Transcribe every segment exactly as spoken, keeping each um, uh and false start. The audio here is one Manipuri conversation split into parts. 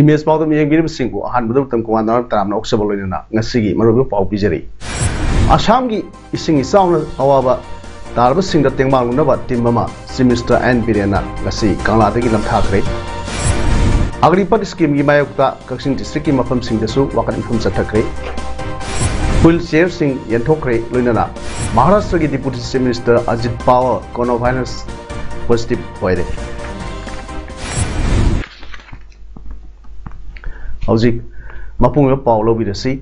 ꯏꯃꯦꯖ ꯄꯥꯎꯗꯝ ꯌꯦꯡꯕꯤꯔꯤꯕꯁꯤꯡꯕꯨ ꯑꯍꯥꯟꯕꯗ ꯎꯇꯝ ꯀꯨꯃꯥꯔ ꯅꯔꯥꯝ ꯇꯔꯥꯝꯅ ꯑꯣꯛꯆꯕ ꯂꯣꯏꯅꯅ ꯉꯁꯤꯒꯤ ꯃꯔꯨꯑꯣꯏꯕ ꯄꯥꯎ ꯄꯤꯖꯔꯤ꯫ ꯑꯁꯥꯝꯒꯤ ꯏꯁꯤꯡ ꯏꯆꯥꯎꯅ ꯑꯋꯥꯕ ꯇꯥꯔꯕꯁꯤꯡꯗ ꯇꯦꯡꯕꯥꯡꯂꯨꯅꯕ ꯇꯤꯝ ꯑꯃ ꯆꯤꯐ ꯃꯤꯅꯤꯁꯇꯔ ꯑꯦꯟ ꯕꯤꯔꯦꯟꯅ ꯉꯁꯤ ꯀꯪꯂꯥꯗꯒꯤ ꯂꯝꯊꯥꯈ꯭ꯔꯦ꯫ ꯑꯒꯅꯤꯄꯠ ꯁ꯭ꯀꯤꯝꯒꯤ ꯃꯥꯌꯣꯛꯇ ꯀꯛꯆꯤꯡ ꯗꯤꯁꯇ꯭ꯔꯤꯛꯀꯤ ꯃꯐꯝꯁꯤꯡꯗꯁꯨ ꯋꯥꯀꯠ ꯃꯤꯐꯝ ꯆꯠꯊꯈ꯭ꯔꯦ꯫ ꯍꯨꯏꯜ ꯆꯤꯌꯔꯁꯤꯡ ꯌꯦꯟꯊꯣꯛꯈ꯭ꯔꯦ, ꯂꯣꯏꯅꯅ ꯃꯍꯥꯔꯥꯁꯇ꯭ꯔꯒꯤ deputy chief minister Ajit power corona virus positive ꯑꯣꯏꯔꯦ꯫ ꯍꯧꯖꯤꯛ ꯃꯄꯨꯡ ꯑꯣꯏꯕ ꯄꯥꯎ ꯂꯧꯕꯤꯔꯁꯤ꯫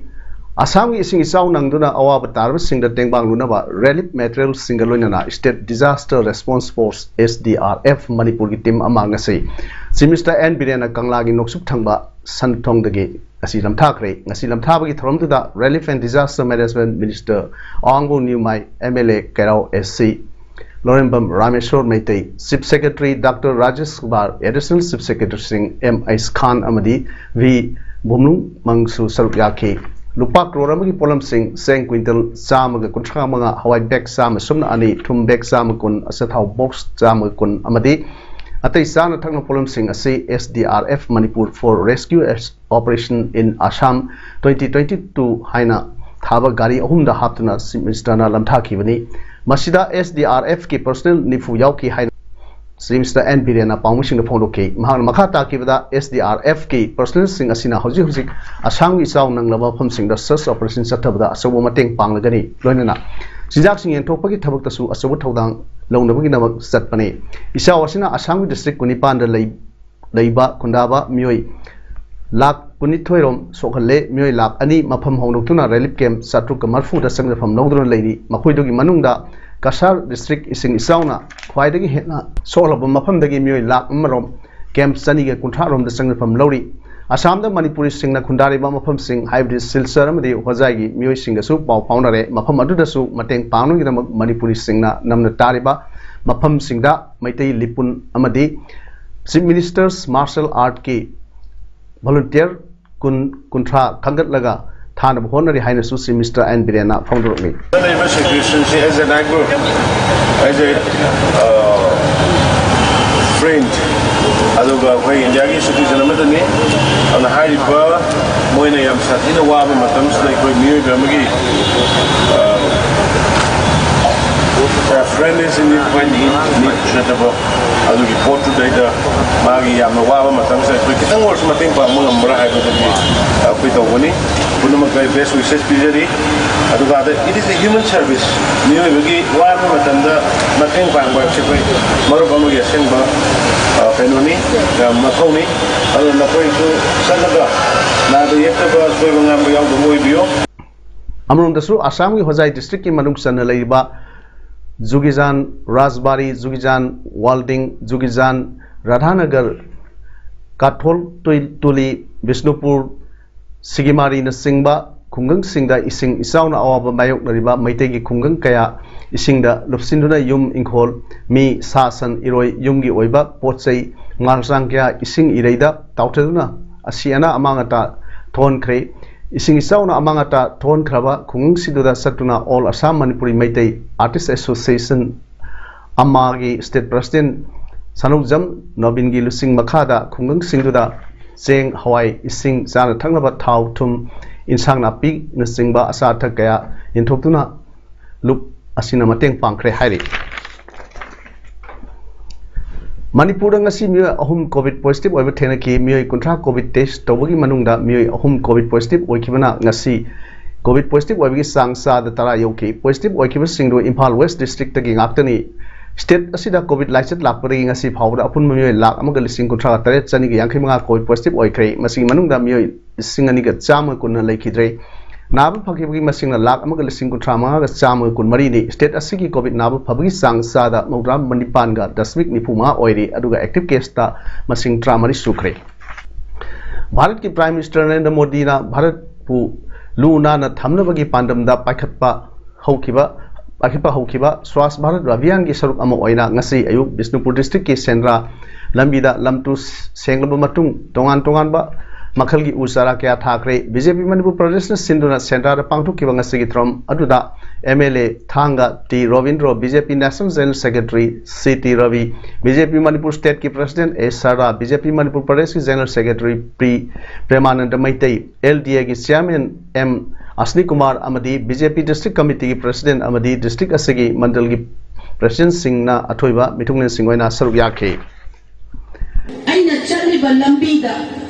ꯑꯁꯥꯝꯒꯤ ꯏꯁꯤꯡ ꯏꯆꯥꯎ ꯅꯪꯗꯨꯅ ꯑꯋꯥꯕ ꯇꯥꯔꯕꯁꯤꯡꯗ ꯇꯦꯡꯕꯥꯡꯂꯨꯅꯕ ꯔꯤꯂꯤꯐ ꯃꯦꯇꯔꯤꯌꯦꯜꯁꯤꯡꯒ ꯂꯣꯏꯅꯅ state disaster response force, S D R F, ꯃꯅꯤꯄꯨꯔꯒꯤ ꯇꯤꯝ ꯑꯃ ꯉꯁꯤ ꯆꯤꯐ ꯃꯤꯅꯤꯁꯇꯔ ꯑꯦꯟ ꯕꯤꯔꯦꯟꯅ ꯀꯪꯂꯥꯒꯤ ꯅꯣꯡꯆꯨꯞ ꯊꯪꯕ ꯁꯟꯊꯣꯡꯗꯒꯤ ꯉꯁꯤ ꯂꯝꯊꯥꯈ꯭ꯔꯦ꯫ ꯉꯁꯤ ꯂꯝꯊꯥꯕꯒꯤ ꯊꯧꯔꯝꯗꯨꯗ relief and disaster management minister Awangbam Nyumai, M L A Keirao S C, Lorembam Rameshwor Meitei, chief secretary doctor Rajesh Kumar, additional chief ꯁꯦꯀ꯭ꯔꯦꯇꯔꯤꯁꯤꯡ ꯑꯦꯝ ꯑꯩꯁ ꯈꯥꯟ ꯑꯃꯗꯤ ꯚꯤ ꯚꯨꯝꯂꯨꯡꯃꯪꯁꯨ ꯁꯔꯨꯛ ꯌꯥꯈꯤ꯫ ꯂꯨꯄꯥ ꯀ꯭ꯔꯣꯔ ꯑꯃꯒꯤ ꯄꯣꯠꯂꯝꯁꯤꯡ, ꯆꯦꯡ ꯀ꯭ꯋꯤꯟꯇꯜ ꯆꯥꯝꯃꯒ ꯀꯨꯟꯊ꯭ꯔꯥ ꯃꯉꯥ, ꯍꯋꯥꯏ ꯕꯦꯒ ꯆꯥꯝꯃ ꯁꯨꯞꯅ ꯑꯅꯤ, ꯊꯨꯝ ꯕꯦꯒ ꯆꯥꯝꯃ ꯀꯨꯟ, ꯑꯆꯥꯊꯥꯎ ꯕꯣꯛꯁ ꯆꯥꯝꯃꯒ ꯀꯨꯟ ꯑꯃꯗꯤ ꯑꯇꯩ ꯆꯥꯅ ꯊꯛꯅ ꯄꯣꯠꯂꯝꯁꯤꯡ ꯑꯁꯤ ꯑꯦꯁ D R F, Manipur for Rescue Operation in Assam twenty twenty-two ꯍꯥꯏꯅ ꯊꯥꯕ ꯒꯥꯔꯤ ꯑꯍꯨꯝꯗ ꯍꯥꯞꯇꯨꯅ ꯆꯤꯐ ꯃꯤꯅꯤꯁꯇꯔꯅ ꯂꯝꯊꯥꯈꯤꯕꯅꯤ꯫ ꯃꯁꯤꯗ ꯑꯦꯁ ꯗꯤ ꯑꯥꯔ ꯑꯦꯐꯀꯤ ꯄꯔꯁꯣꯅꯦꯜ ꯅꯤꯐꯨ ꯌꯥꯎꯈꯤ ꯍꯥꯏꯅ ꯆꯤꯐ ꯃꯤꯅꯤꯁꯇꯔ ꯑꯦꯟ ꯕꯤꯔꯦꯟꯅ ꯄꯥꯎꯃꯤꯁꯤꯡꯗ ꯐꯣꯡꯗꯣꯛꯈꯤ꯫ ꯃꯍꯥꯛꯅ ꯃꯈꯥ ꯇꯥꯈꯤꯕꯗ, ꯑꯦꯁ ꯗꯤ ꯑꯥꯔ ꯑꯦꯐꯀꯤ ꯄꯔꯁꯣꯅꯦꯜꯁꯤꯡ ꯑꯁꯤꯅ ꯍꯧꯖꯤꯛ ꯍꯧꯖꯤꯛ ꯑꯁꯥꯝꯒꯤ ꯏꯆꯥꯎ ꯅꯪꯂꯕ ꯃꯐꯝꯁꯤꯡꯗ ꯁꯔꯆ ꯑꯣꯄꯔꯦꯁꯟ ꯆꯠꯊꯕꯗ ꯑꯆꯧꯕ ꯃꯇꯦꯡ ꯄꯥꯡꯂꯒꯅꯤ, ꯂꯣꯏꯅꯅ ꯆꯤꯟꯖꯥꯛꯁꯤꯡ ꯌꯦꯟꯊꯣꯛꯄꯒꯤ ꯊꯕꯛꯇꯁꯨ ꯑꯆꯧꯕ ꯊꯧꯗꯥꯡ ꯂꯧꯅꯕꯒꯤꯗꯃꯛ ꯆꯠꯄꯅꯤ꯫ ꯏꯆꯥꯎ ꯑꯁꯤꯅ ꯑꯁꯥꯝꯒꯤ ꯗꯤꯁꯇ꯭ꯔꯤꯛ ꯀꯨꯟꯅꯤꯄꯥꯟꯗ ꯂꯩ ꯂꯩꯕ ꯈꯨꯟꯗꯥꯕ ꯃꯤꯑꯣꯏ ꯂꯥꯈ ꯀꯨꯟꯅꯤꯊꯣꯏ ꯔꯣꯝ ꯁꯣꯛꯍꯜꯂꯦ꯫ ꯃꯤꯑꯣꯏ ꯂꯥꯈ ꯑꯅꯤ ꯃꯐꯝ ꯍꯣꯡꯗꯣꯛꯇꯨꯅ ꯔꯤꯂꯤꯐ ꯀꯦꯝꯞ ꯆꯥꯇ꯭ꯔꯨꯛꯀ ꯃꯔꯤꯐꯨꯗ ꯆꯪꯖꯐꯝ ꯂꯧꯗꯨꯅ ꯂꯩꯔꯤ꯫ ꯃꯈꯣꯏꯗꯨꯒꯤ ꯃꯅꯨꯡꯗ ꯀꯁꯥꯔ ꯗꯤꯁꯇ꯭ꯔꯤꯛ ꯏꯁꯤꯡ ꯏꯆꯥꯎꯅ ꯈ꯭ꯋꯥꯏꯗꯒꯤ ꯍꯦꯟꯅ ꯁꯣꯛꯍꯜꯂꯕ ꯃꯐꯝꯗꯒꯤ ꯃꯤꯑꯣꯏ ꯂꯥꯈ ꯑꯃ ꯔꯣꯝ ꯀꯦꯝꯞ ꯆꯅꯤꯒ ꯀꯨꯟꯊ꯭ꯔꯥ ꯔꯣꯝꯗ ꯆꯪꯅꯐꯝ ꯂꯧꯔꯤ꯫ ꯑꯁꯥꯝꯗ ꯃꯅꯤꯄꯨꯔꯤꯁꯤꯡꯅ ꯈꯨꯟꯗꯥꯔꯤꯕ ꯃꯐꯝꯁꯤꯡ ꯍꯥꯏꯕꯗꯤ ꯁꯤꯜꯆꯔ ꯑꯃꯗꯤ ꯍꯣꯖꯥꯏꯒꯤ ꯃꯤꯑꯣꯏꯁꯤꯡꯒꯁꯨ ꯄꯥꯎ ꯐꯥꯎꯅꯔꯦ꯫ ꯃꯐꯝ ꯑꯗꯨꯗꯁꯨ ꯃꯇꯦꯡ ꯄꯥꯡꯅꯕꯒꯤꯗꯃꯛ ꯃꯅꯤꯄꯨꯔꯤꯁꯤꯡꯅ ꯅꯝꯅ ꯇꯥꯔꯤꯕ ꯃꯐꯝꯁꯤꯡꯗ ꯃꯩꯇꯩ ꯂꯤꯄꯨꯟ ꯑꯃꯗꯤ ꯆꯤꯐ ꯃꯤꯅꯤꯁꯇꯔꯁ ꯃꯥꯔꯁꯦꯜ ꯑꯥꯔꯠꯀꯤ ꯚꯣꯂꯨꯟꯇꯤꯌꯔ ꯀꯨꯟ ꯀꯨꯟꯊ꯭ꯔꯥ ꯈꯟꯒꯠꯂꯒ ꯊꯥꯅꯕ ꯍꯣꯠꯅꯔꯤ ꯍꯥꯏꯅꯁꯨ ꯆꯤꯐ ꯃꯤꯅꯤꯁꯇꯔ ꯑꯦꯟ ꯕꯤꯔꯦꯟꯅ ꯐꯣꯡꯗꯣꯔꯛꯂꯤ꯫ ꯂꯩꯔꯤꯕ ꯁꯤꯆꯨꯋꯦꯁꯟꯁꯤ as a neighbor, as a, uh, friend, ꯑꯗꯨꯒ ꯑꯩꯈꯣꯏ ꯏꯟꯗꯤꯌꯥꯒꯤ ꯁꯤꯇꯤꯖꯟ ꯑꯃꯗꯅꯤ꯫ ꯑꯗꯨꯅ ꯍꯥꯏꯔꯤꯕ ꯃꯣꯏꯅ ꯌꯥꯝ ꯁꯥꯊꯤꯅ ꯋꯥꯕ ꯃꯇꯝꯁꯤꯗ ꯑꯩꯈꯣꯏ ꯃꯤꯑꯣꯏꯕ ꯑꯃꯒꯤ, uh, friend is in need, need ꯅꯠꯇꯕ ꯑꯗꯨꯒꯤ ꯄꯣꯠꯇꯨꯗꯩꯗ ꯃꯥꯒꯤ ꯌꯥꯝꯅ ꯋꯥꯕ ꯃꯇꯝꯁꯤꯗ ꯑꯩꯈꯣꯏ ꯈꯤꯇꯪ ꯑꯣꯏꯔꯁꯨ ꯃꯇꯦꯡ ꯄꯥꯡꯕ ꯉꯝꯕ꯭ꯔꯥ ꯍꯥꯏꯕꯗꯨꯒꯤ ꯑꯩꯈꯣꯏ ꯇꯧꯒꯅꯤ꯫ ꯄꯨꯝꯅꯃꯛꯇ ꯑꯩ best wishes ꯄꯤꯖꯔꯤ꯫ ꯑꯗꯨꯒ ꯑꯗ it is a human service, ꯃꯤꯑꯣꯏꯕꯒꯤ ꯋꯥꯕ ꯃꯇꯝꯗ ꯃꯇꯦꯡ ꯄꯥꯡꯕ ꯍꯥꯏꯕꯁꯤ ꯑꯩꯈꯣꯏ ꯃꯔꯨꯞ ꯑꯃꯒꯤ ꯑꯁꯦꯡꯕ, ꯑ, ꯀꯩꯅꯣꯅꯤ, ꯑ, ꯃꯊꯧꯅꯤ꯫ ꯑꯗꯨꯅ ꯅꯈꯣꯏꯁꯨ ꯆꯠꯂꯒ ꯅꯥꯗ ꯌꯦꯛꯇꯕ, ꯁꯣꯏꯕ ꯉꯥꯝꯕ ꯌꯥꯎꯗꯕ ꯑꯣꯏꯕꯤꯌꯨ꯫ ꯑꯃꯔꯣꯝꯗꯁꯨ ꯑꯁꯥꯝꯒꯤ ꯍꯣꯖꯥꯏ ꯗꯤꯁꯇ꯭ꯔꯤꯛꯀꯤ ꯃꯅꯨꯡ ꯆꯟꯅ ꯂꯩꯔꯤꯕ ꯖꯨꯒꯤꯖꯥꯟ, ꯔꯥꯖꯕꯥꯔꯤ, ꯖꯨꯒꯤꯖꯥꯟ, ꯋꯥꯜꯗꯤꯡ, ꯖꯨꯒꯤꯖꯥꯟ, ꯔꯥꯙꯥꯅꯒꯔ, ꯀꯥꯊꯣꯜ ꯇꯨꯏ-, ꯇꯨꯂꯤ, ꯕꯤꯁꯅꯨꯄꯨꯔ, ꯁꯤꯒꯤꯃꯥꯔꯤꯅꯆꯤꯡꯕ ꯈꯨꯡꯒꯪꯁꯤꯡꯗ ꯏꯁꯤꯡ ꯏꯆꯥꯎꯅ ꯑꯋꯥꯕ ꯃꯥꯌꯣꯛꯅꯔꯤꯕ ꯃꯩꯇꯩꯒꯤ ꯈꯨꯡꯒꯪ ꯀꯌꯥ ꯏꯁꯤꯡꯗ ꯂꯨꯞꯁꯤꯟꯗꯨꯅ ꯌꯨꯝ ꯏꯪꯈꯣꯜ, ꯃꯤ, ꯁꯥ ꯁꯟ, ꯏꯔꯣꯏ, ꯌꯨꯝꯒꯤ ꯑꯣꯏꯕ ꯄꯣꯠ ꯆꯩ, ꯉꯥ ꯆꯥꯡ ꯀꯌꯥ ꯏꯁꯤꯡ ꯏꯔꯩꯗ ꯇꯥꯎꯊꯗꯨꯅ ꯑꯁꯤ ꯑꯅꯥ ꯑꯃꯥꯡ ꯑꯇꯥ ꯊꯣꯛꯍꯟꯈ꯭ꯔꯦ꯫ ꯏꯁꯤꯡ ꯏꯆꯥꯎꯅ ꯑꯃꯥꯡ ꯑꯇꯥ ꯊꯣꯛꯍꯟꯈ꯭ꯔꯕ ꯈꯨꯡꯒꯪꯁꯤꯡꯗꯨꯗ ꯆꯠꯇꯨꯅ All Assam Manipuri Meitei Artist Association, ꯑꯃꯥꯒꯤ state president ꯁꯅꯧꯖꯝ ꯅꯣꯕꯤꯟꯒꯤ ꯂꯨꯆꯤꯡ ꯃꯈꯥꯗ ꯈꯨꯡꯒꯪꯁꯤꯡꯗꯨꯗ ꯆꯦꯡ, ꯍꯋꯥꯏ, ꯏꯁꯤꯡ, ꯆꯥꯅ ꯊꯛꯅꯕ ꯊꯥꯎ, ꯊꯨꯝ, ꯏꯟꯁꯥꯡ ꯅꯥꯄꯤꯅꯆꯤꯡꯕ ꯑꯆꯥ ꯑꯊꯛ ꯀꯌꯥ ꯌꯦꯟꯊꯣꯛꯇꯨꯅ ꯂꯨꯞ ꯑꯁꯤꯅ ꯃꯇꯦꯡ ꯄꯥꯡꯈ꯭ꯔꯦ ꯍꯥꯏꯔꯤ꯫ ꯃꯅꯤꯄꯨꯔꯗ ꯉꯁꯤ ꯃꯤꯑꯣꯏ ꯑꯍꯨꯝ COVID positive ꯑꯣꯏꯕ ꯊꯦꯡꯅꯈꯤ꯫ ꯃꯤꯑꯣꯏ ꯀꯨꯟꯊ꯭ꯔꯥ COVID test ꯇꯧꯕꯒꯤ ꯃꯅꯨꯡꯗ ꯃꯤꯑꯣꯏ ꯑꯍꯨꯝ COVID positive ꯑꯣꯏꯈꯤꯕꯅ ꯉꯁꯤ COVID positive ꯑꯣꯏꯕꯒꯤ ꯆꯥꯡ ꯆꯥꯗ ꯇꯔꯥ ꯌꯧꯈꯤ꯫ Positive ꯑꯣꯏꯈꯤꯕꯁꯤꯡꯗꯨ ꯏꯝꯐꯥꯜ West districtꯇꯒꯤ ꯉꯥꯛꯇꯅꯤ꯫ State ꯑꯁꯤꯗ COVID ꯂꯥꯏꯆꯠ ꯂꯥꯛꯄꯗꯒꯤ ꯉꯁꯤ ꯐꯥꯎꯕꯗ ꯑꯄꯨꯟꯕ ꯃꯤꯑꯣꯏ ꯂꯥꯈ ꯑꯃꯒ ꯂꯤꯁꯤꯡ ꯀꯨꯟꯊ꯭ꯔꯥꯒ ꯇꯔꯦꯠ ꯆꯅꯤꯒ ꯌꯥꯡꯈꯩ ꯃꯉꯥ COVID positive ꯑꯣꯏꯈ꯭ꯔꯦ꯫ ꯃꯁꯤꯒꯤ ꯃꯅꯨꯡꯗ ꯃꯤꯑꯣꯏ ꯂꯤꯁꯤꯡ ꯑꯅꯤꯒ ꯆꯥꯝꯃ ꯀꯨꯟꯅ ꯂꯩꯈꯤꯗ꯭ꯔꯦ꯫ ꯅꯥꯕ ꯐꯈꯤꯕꯒꯤ ꯃꯁꯤꯡꯅ ꯂꯥꯈ ꯑꯃꯒ ꯂꯤꯁꯤꯡ ꯀꯨꯟꯊ꯭ꯔꯥ ꯃꯉꯥꯒ ꯆꯥꯝꯃꯒ ꯀꯨꯟꯃꯔꯤꯅꯤ꯫ State ꯑꯁꯤꯒꯤ COVID ꯅꯥꯕ ꯐꯕꯒꯤ ꯆꯥꯡ ꯆꯥꯗ ꯃꯧꯗ꯭ꯔꯥ ꯅꯤꯄꯥꯟꯒ ꯗꯁꯃꯤꯛ ꯅꯤꯐꯨ ꯃꯉꯥ ꯑꯣꯏꯔꯤ, ꯑꯗꯨꯒ active caseꯇ ꯃꯁꯤꯡ ꯇꯔꯥꯃꯔꯤ ꯁꯨꯈ꯭ꯔꯦ꯫ ꯚꯥꯔꯠꯀꯤ Prime Minister ꯅꯔꯦꯟꯗ꯭ꯔ ꯃꯣꯗꯤꯅ ꯚꯥꯔꯠꯄꯨ ꯂꯨ ꯅꯥꯟꯅ ꯊꯝꯅꯕꯒꯤ ꯄꯥꯟꯗꯝꯗ ꯄꯥꯏꯈꯠꯄ ꯍꯧꯈꯤꯕ ꯄꯥꯏꯈꯠꯄ ꯍꯧꯈꯤꯕ ꯁ꯭ꯋꯥꯁ ꯚꯥꯔꯠ ꯑꯚꯤꯌꯥꯟꯒꯤ ꯁꯔꯨꯛ ꯑꯃ ꯑꯣꯏꯅ ꯉꯁꯤ ꯑꯌꯨꯛ ꯕꯤꯁꯅꯨꯄꯨꯔ districtꯀꯤ ꯁꯦꯟꯗ꯭ꯔꯥ ꯂꯝꯕꯤꯗ ꯂꯝ ꯇꯨ ꯁꯦꯡꯂꯕ ꯃꯇꯨꯡ ꯇꯣꯉꯥꯟ ꯇꯣꯉꯥꯟꯕ ꯃꯈꯜꯒꯤ ꯎ ꯆꯥꯔꯥ ꯀꯌꯥ ꯊꯥꯈ꯭ꯔꯦ꯫ BJP ꯃꯅꯤꯄꯨꯔ ꯄ꯭ꯔꯗꯦꯁꯅ ꯁꯤꯟꯗꯨꯅ ꯁꯦꯟꯗ꯭ꯔꯥꯗ ꯄꯥꯡꯊꯣꯛꯈꯤꯕ ꯉꯁꯤꯒꯤ ꯊꯧꯔꯝ ꯑꯗꯨꯗ MLA Thanga T Robindro, BJP National General Secretary C T Ravi, BJP Manipur stateꯀꯤ President A Sarda, BJP Manipur ꯄ꯭ꯔꯗꯦꯁꯀꯤ General Secretary ꯄ꯭ꯔꯤ ꯄ꯭ꯔꯦꯃꯥꯅꯟꯗ ꯃꯩꯇꯩ, LDAꯒꯤ Chairman ꯑꯦꯝ ꯑꯁꯅꯤ ꯀꯨꯃꯥꯔ ꯑꯃꯗꯤ BJP District Committeeꯒꯤ President ꯑꯃꯗꯤ district ꯑꯁꯤꯒꯤ ꯃꯟꯗꯜꯒꯤ Presidentꯁꯤꯡꯅ ꯑꯊꯣꯏꯕ ꯃꯤꯊꯨꯡꯂꯦꯟꯁꯤꯡ ꯑꯣꯏꯅ ꯁꯔꯨꯛ ꯌꯥꯈꯤ꯫ ꯑꯩꯅ ꯆꯠꯂꯤꯕ ꯂꯝꯕꯤꯗ